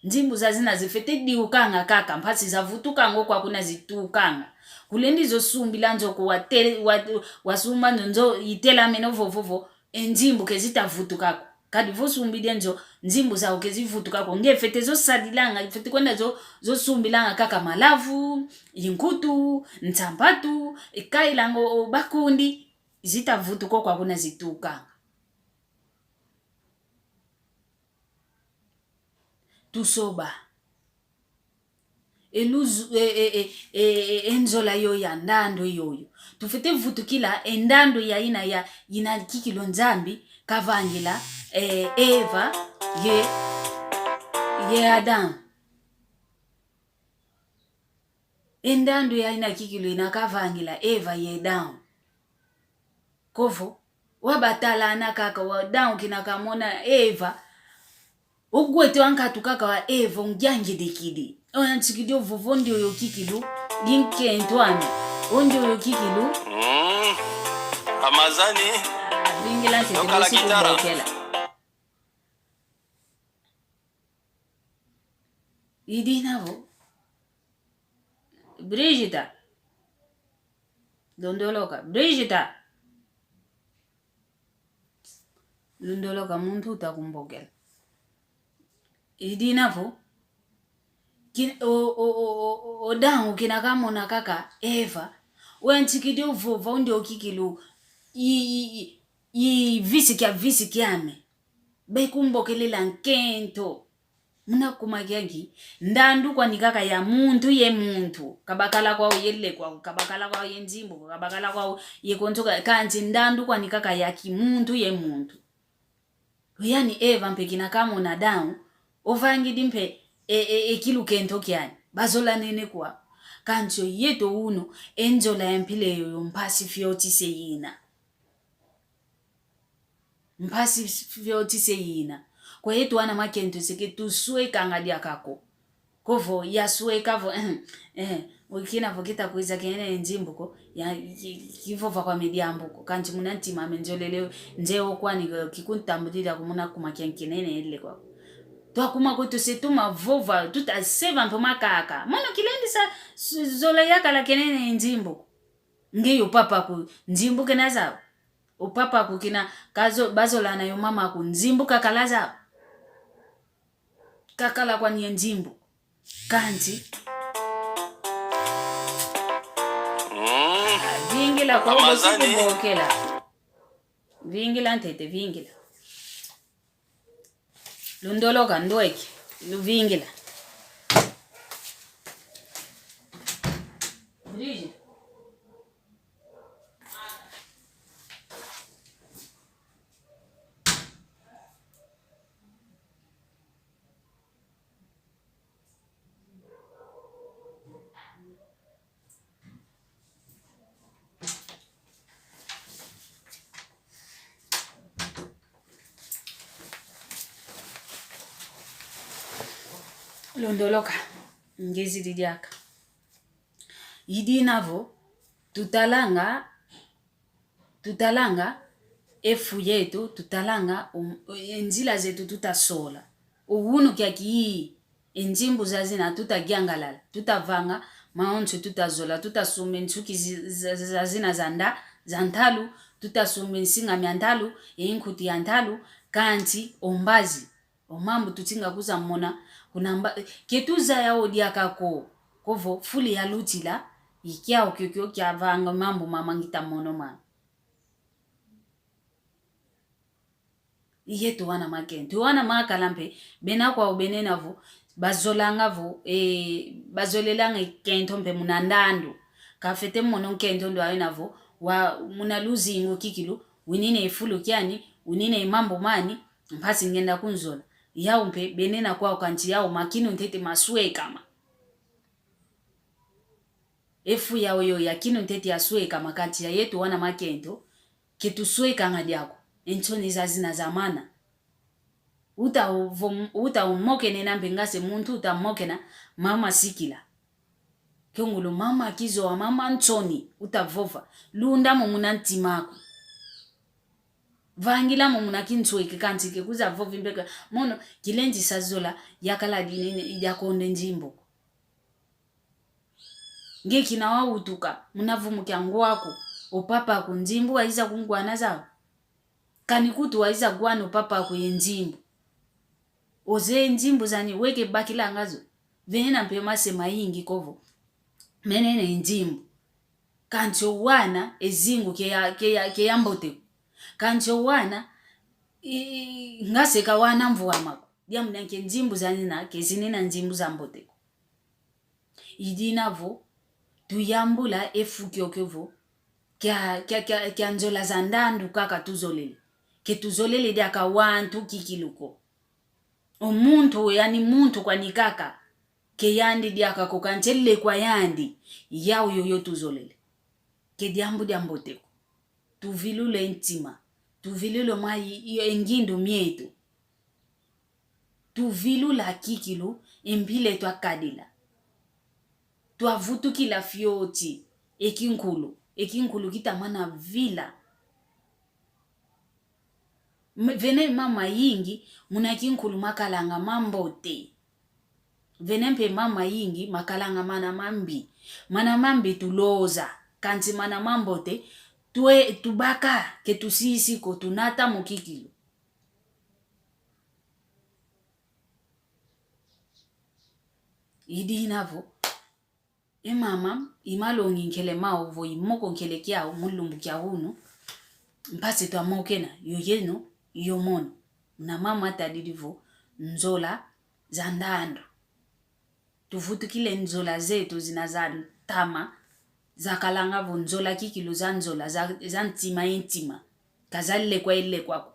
Nzimbu zazina zifwete diukanga kaka, mpasi zavutukanga o kwa kuna zitukanga. Kulendi zo sumbila nzo ko wate-, wa-, wasumba nzo, nzo itelamene o vovo vo, e nzimbu ke zita vutuka ko. Kadi vo sumbidi e nzo, nzimbu zau ke zivutuka ko. Nge fwete zo sadilanga, fwete kwenda zo, zo sumbilanga kaka malavu, inkutu, nsampatu, ikailanga o bakundi, zita vutuka o kwa kuna zitukanga. Tusoba. E luzu-, e, e, e, e, e, e nzola yoyo ya ndandu yoyo. Tufwete vutukila e ndandu ya ina ya, ina kikilu Nzambi kavangila, e, Eva ye, ye Adam. E ndandu ya ina kikilu ina kavangila Eva ye Adam. Kovo, wabatalana kaka wa Adam kina kamona Eva. Ugwete wa nkatu kaka wa Eva ungyangidikidi. Oyantikidi o vovo ndioyo kikilu, dinkento ame. O ndioyo kikilu. Mm. Amazani. Ah, vingila ntete, yokala bosi kitara. Kumbokela. Idina vo. Brigida. Londoloka. Brigida. Londoloka muntu uta kumbokela. Idina vo. Kin-, o, o, o, o, o Adão kina kamona kaka Eva. Oyantikidi o vova o ndioyo kikilu. I, i, i, i visi kia visi kiame. Bekumbokelela nkento. Muna kuma kia nki? Ndandu kwani kaka ya muntu ye muntu. Kabakala kwau ye lekwa, kabakala kwau ye nzimbu, kabakala kwau ye konso ka-, kansi ndandu kwani kaka ya kimuntu ye muntu. Yani Eva mpe kina kamona Adão, ovangidi mpe e, e, e kilu kento kiani. Bazolanene kwa. Kansi o yeto unu, e nzola ya mpila yoyo mpasi fioti se yina. Mpasi fioti se yina. Kwa yeto wana makento se ke tuswekanga diaka ko. Kovo, yasweka vo, eh, eh, o kina vo kita kwiza kene nzimbu ko, ya, ki, kivova kwame diambu ko. Kansi muna ntima ame nzolele, nze o kwani ko, kikuntambudila ko muna kuma kia nkinene ele kwa. Twakuma kweto se tuma vova, tuta seva mpe makaka. Mono kilendi sa, s-, zola yakala kenene nzimbu ko. Nge yo papa ku nzimbu kena zau. O papa ku kina kazo-, bazolana yo mama ku nzimbu kakala zau. Kakala kwani ye nzimbu. Kansi. Mm. Ah, vingila kwa Amazani. Kumbokela. Vingila ntete, vingila. Lundoloka, ndweke, luvingila. Brigitte. Londoloka, ngezidi diaka. Idina vo, tutalanga, tutalanga, e fu yeto, tutalanga, um, e nzila zeto tutasola. O unu kiaki, e nzimbu zazina tutagiangalala, tutavanga, mawonso tutazola, tutasumba e nsuki zi-, za-, za-, zazina za nda-, za ntalu, tutasumba e nsinga mia ntalu, e nkuti ya ntalu, kansi, o mbazi. O mambu tutinga kwiza mona, kuna mba-, ke tuzaya o diaka ko, ko vo fulu yalutila, i kiau kiokio kiavanga mambu mama ngita mono mama. I yeto wana makento. Wana makala mpe, bena kwau benena vo, bazolanga vo, e, bazolelanga e kento mpe muna ndandu. Kafwete mono nkento ndo awena vo, wa, muna luzingu kikilu, winina e fulu kiani, winina e mambu mani, mpasi ngenda kunzola. Yau mpe, benena kwau kansi yau makinu ntete maswekama. E fu yau yo ya kinu ntete yaswekama kansi ya yeto wana makento, ke tuswekanga diaku. E nsoni zazina za mana. Uta uvom-, uta umokenena mpe ngase muntu uta mokena mama sikila. Ke ngulu mama kizowa mama nsoni uta vova. Lunda mo muna ntima aku. Vangila mo muna kinsweke kansi ke kwiza vovi mbeka. Mono, kilendi sa zola, yakala dinene, yakonde nzimbu. Nge kina wawutuka, muna vumu kia ngwaku, o papa aku nzimbu waiza kungwana zau. Kani kutu waiza gwana o papa aku ye nzimbu. Ozeye nzimbu zani weke bakilanga zo. Venena mpe mase mayingi ko vo. Menena e nzimbu. Kansi o wana e zingu ke ya, ke ya, ke ya mbote ko. Kansi o wana, i, i, ngase ka wana mvwama ko. Diambu dia nki e nzimbu zanina, ke zinina nzimbu za mbote ko. Idina vo, tuyambula e fu kiokio vo, kia, kia, kia, kia nzola za ndandu kaka tuzolele. Ke tuzolele diaka wantu kikilu ko. O muntu, yani muntu kwani kaka. Ke yandi diaka ko kansi e lekwa yandi. Yau yoyo tuzolele. Ke diambu dia mbote ko. Tuvilule ntima. Tuvilule mwa i, i, e ngindu mieto. Tuvilula kikilu, e mpila twakadila. Twavutukila fioti, e kinkulu, e kinkulu kitamana vila. M-, vene mama yingi, muna kinkulu makalanga mambote. Vene mpe mama yingi, makalanga mana mambi. Mana mambi tuloza, kansi mana mambote, twe-, tubaka, ke tusisi ko, tunata mu kikilu. Idina vo, e mama, i malongi nkele mau vo i moko nkele kiau, mu lumbu kia unu, mpasi twamokena, yo yeno, yo mono. Na mama tadidi vo, nzola, za ndandu. Tuvutukile nzola zeto zina za ntama, zakalanga vo nzola kikilu za nzola, za, za ntima ye ntima. Ka za lekwa ye lekwa ko.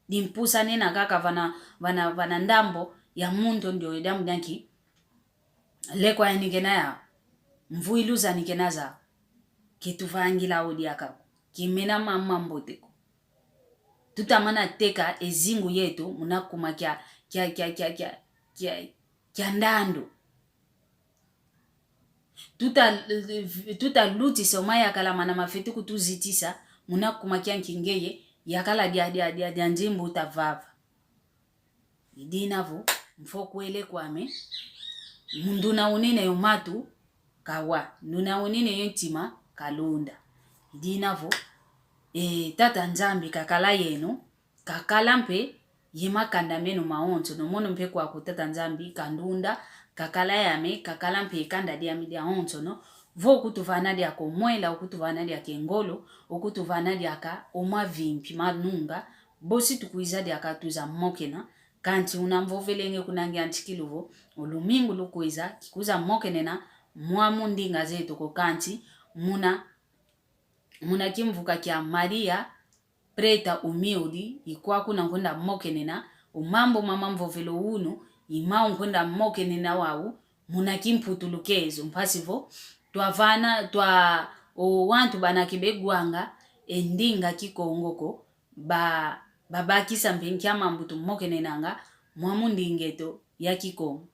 Dimpusa nena kaka vana, vana, vana ndambo ya muntu ndioyo diambu dia nki. Lekwa yani kena yau. Mvwilu zani kena zau. Ke tuvangila o diaka ko. Ke mena mama mbote ko. Tutamana teka e zingu yeto muna kuma kia, kia, kia ndandu. Tuta, tutalutisa o mayakala mana mafwete kutuzitisa, muna kuma kia nki ngeye, yakala dia, dia, dia, dia nzimbu tavava. Idina vo, mfwa kwele kwame, mu nduna unene yo matu, kawa, nduna unene yo ntima, kalunda. Idina vo, e, Tata Nzambi kakala yeno, kakala mpe ye makanda meno mawonsono, mono mpe kwaku Tata Nzambi kandunda, kakala yame, kakala mpe kanda diame diawonsono, vo okutuvana diaka o mwela, okutuvana diaka e ngolo, okutuvana diaka o mavimpi manunga, bosi tukwiza diaka twiza mokena, kansi una mvovelenge kuna nge antikilu vo, o lumingu lukwiza, kikwiza mokenena, mwamu ndinga zeto ko kansi, muna, muna kimvuka kia Maria, Preta umilde, i kwaku una nkwenda mokenena, o mambu mama mvovele o unu, i mau nkwenda mokenena wau, muna kimputulukezo, mpasi vo, twavana, twa, o wantu bana ke begwanga, e ndinga Kikongo ko, ba, babakisa mpe nkia mambu tumokenenanga, mwamu ndinga eto ya Kikongo.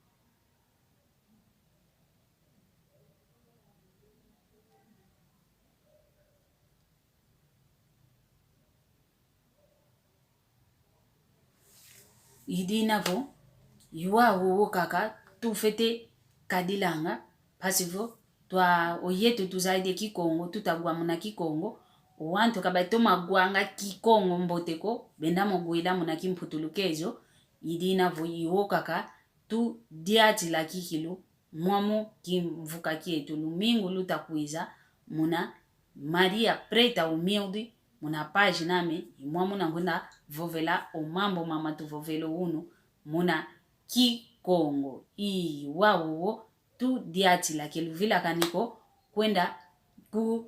I dina vo, i wau wowo kaka tufete kadilanga, mpasi vo, twa, o yetu tuzayidi e Kikongo, tuta wa muna Kikongo, o wantu ka batoma wanga Kikongo mbote ko, benda mo wila muna kimputulukezo. I dina vo i wo kaka tudiatila kikilu, mwamu kimvuka kietu. Lumingu luta kwiza muna Maria Preta Humilde, muna página ame, i mwamuna nkwenda vovela o mambu mama tuvovela unu muna Kikongo. I wau wowo tudiatila, ke luvilakani ko kwenda ku,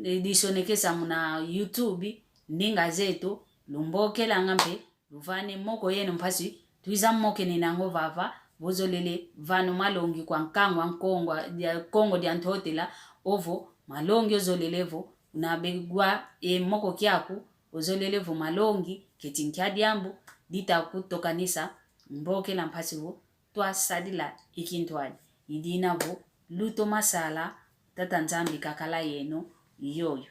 eh, disonekesa muna YouTube ndinga zetu, lumbokelanga mpe, luvane moko yeno mpasi twiza mokenenanga o vava, vo zolele vana o malongi kwa nkangu a Nkongo, dia Kongo dia Ntotela, ovo malongi ozolele vo una begwa e moko kiaku, ozolele vo malongi keti nkia diambu dita kutokanisa. Mbokela mpasi vo twasadila e kintwadi. I dina vo lutoma sala, Tata Nzambi kakala yeno yoyo.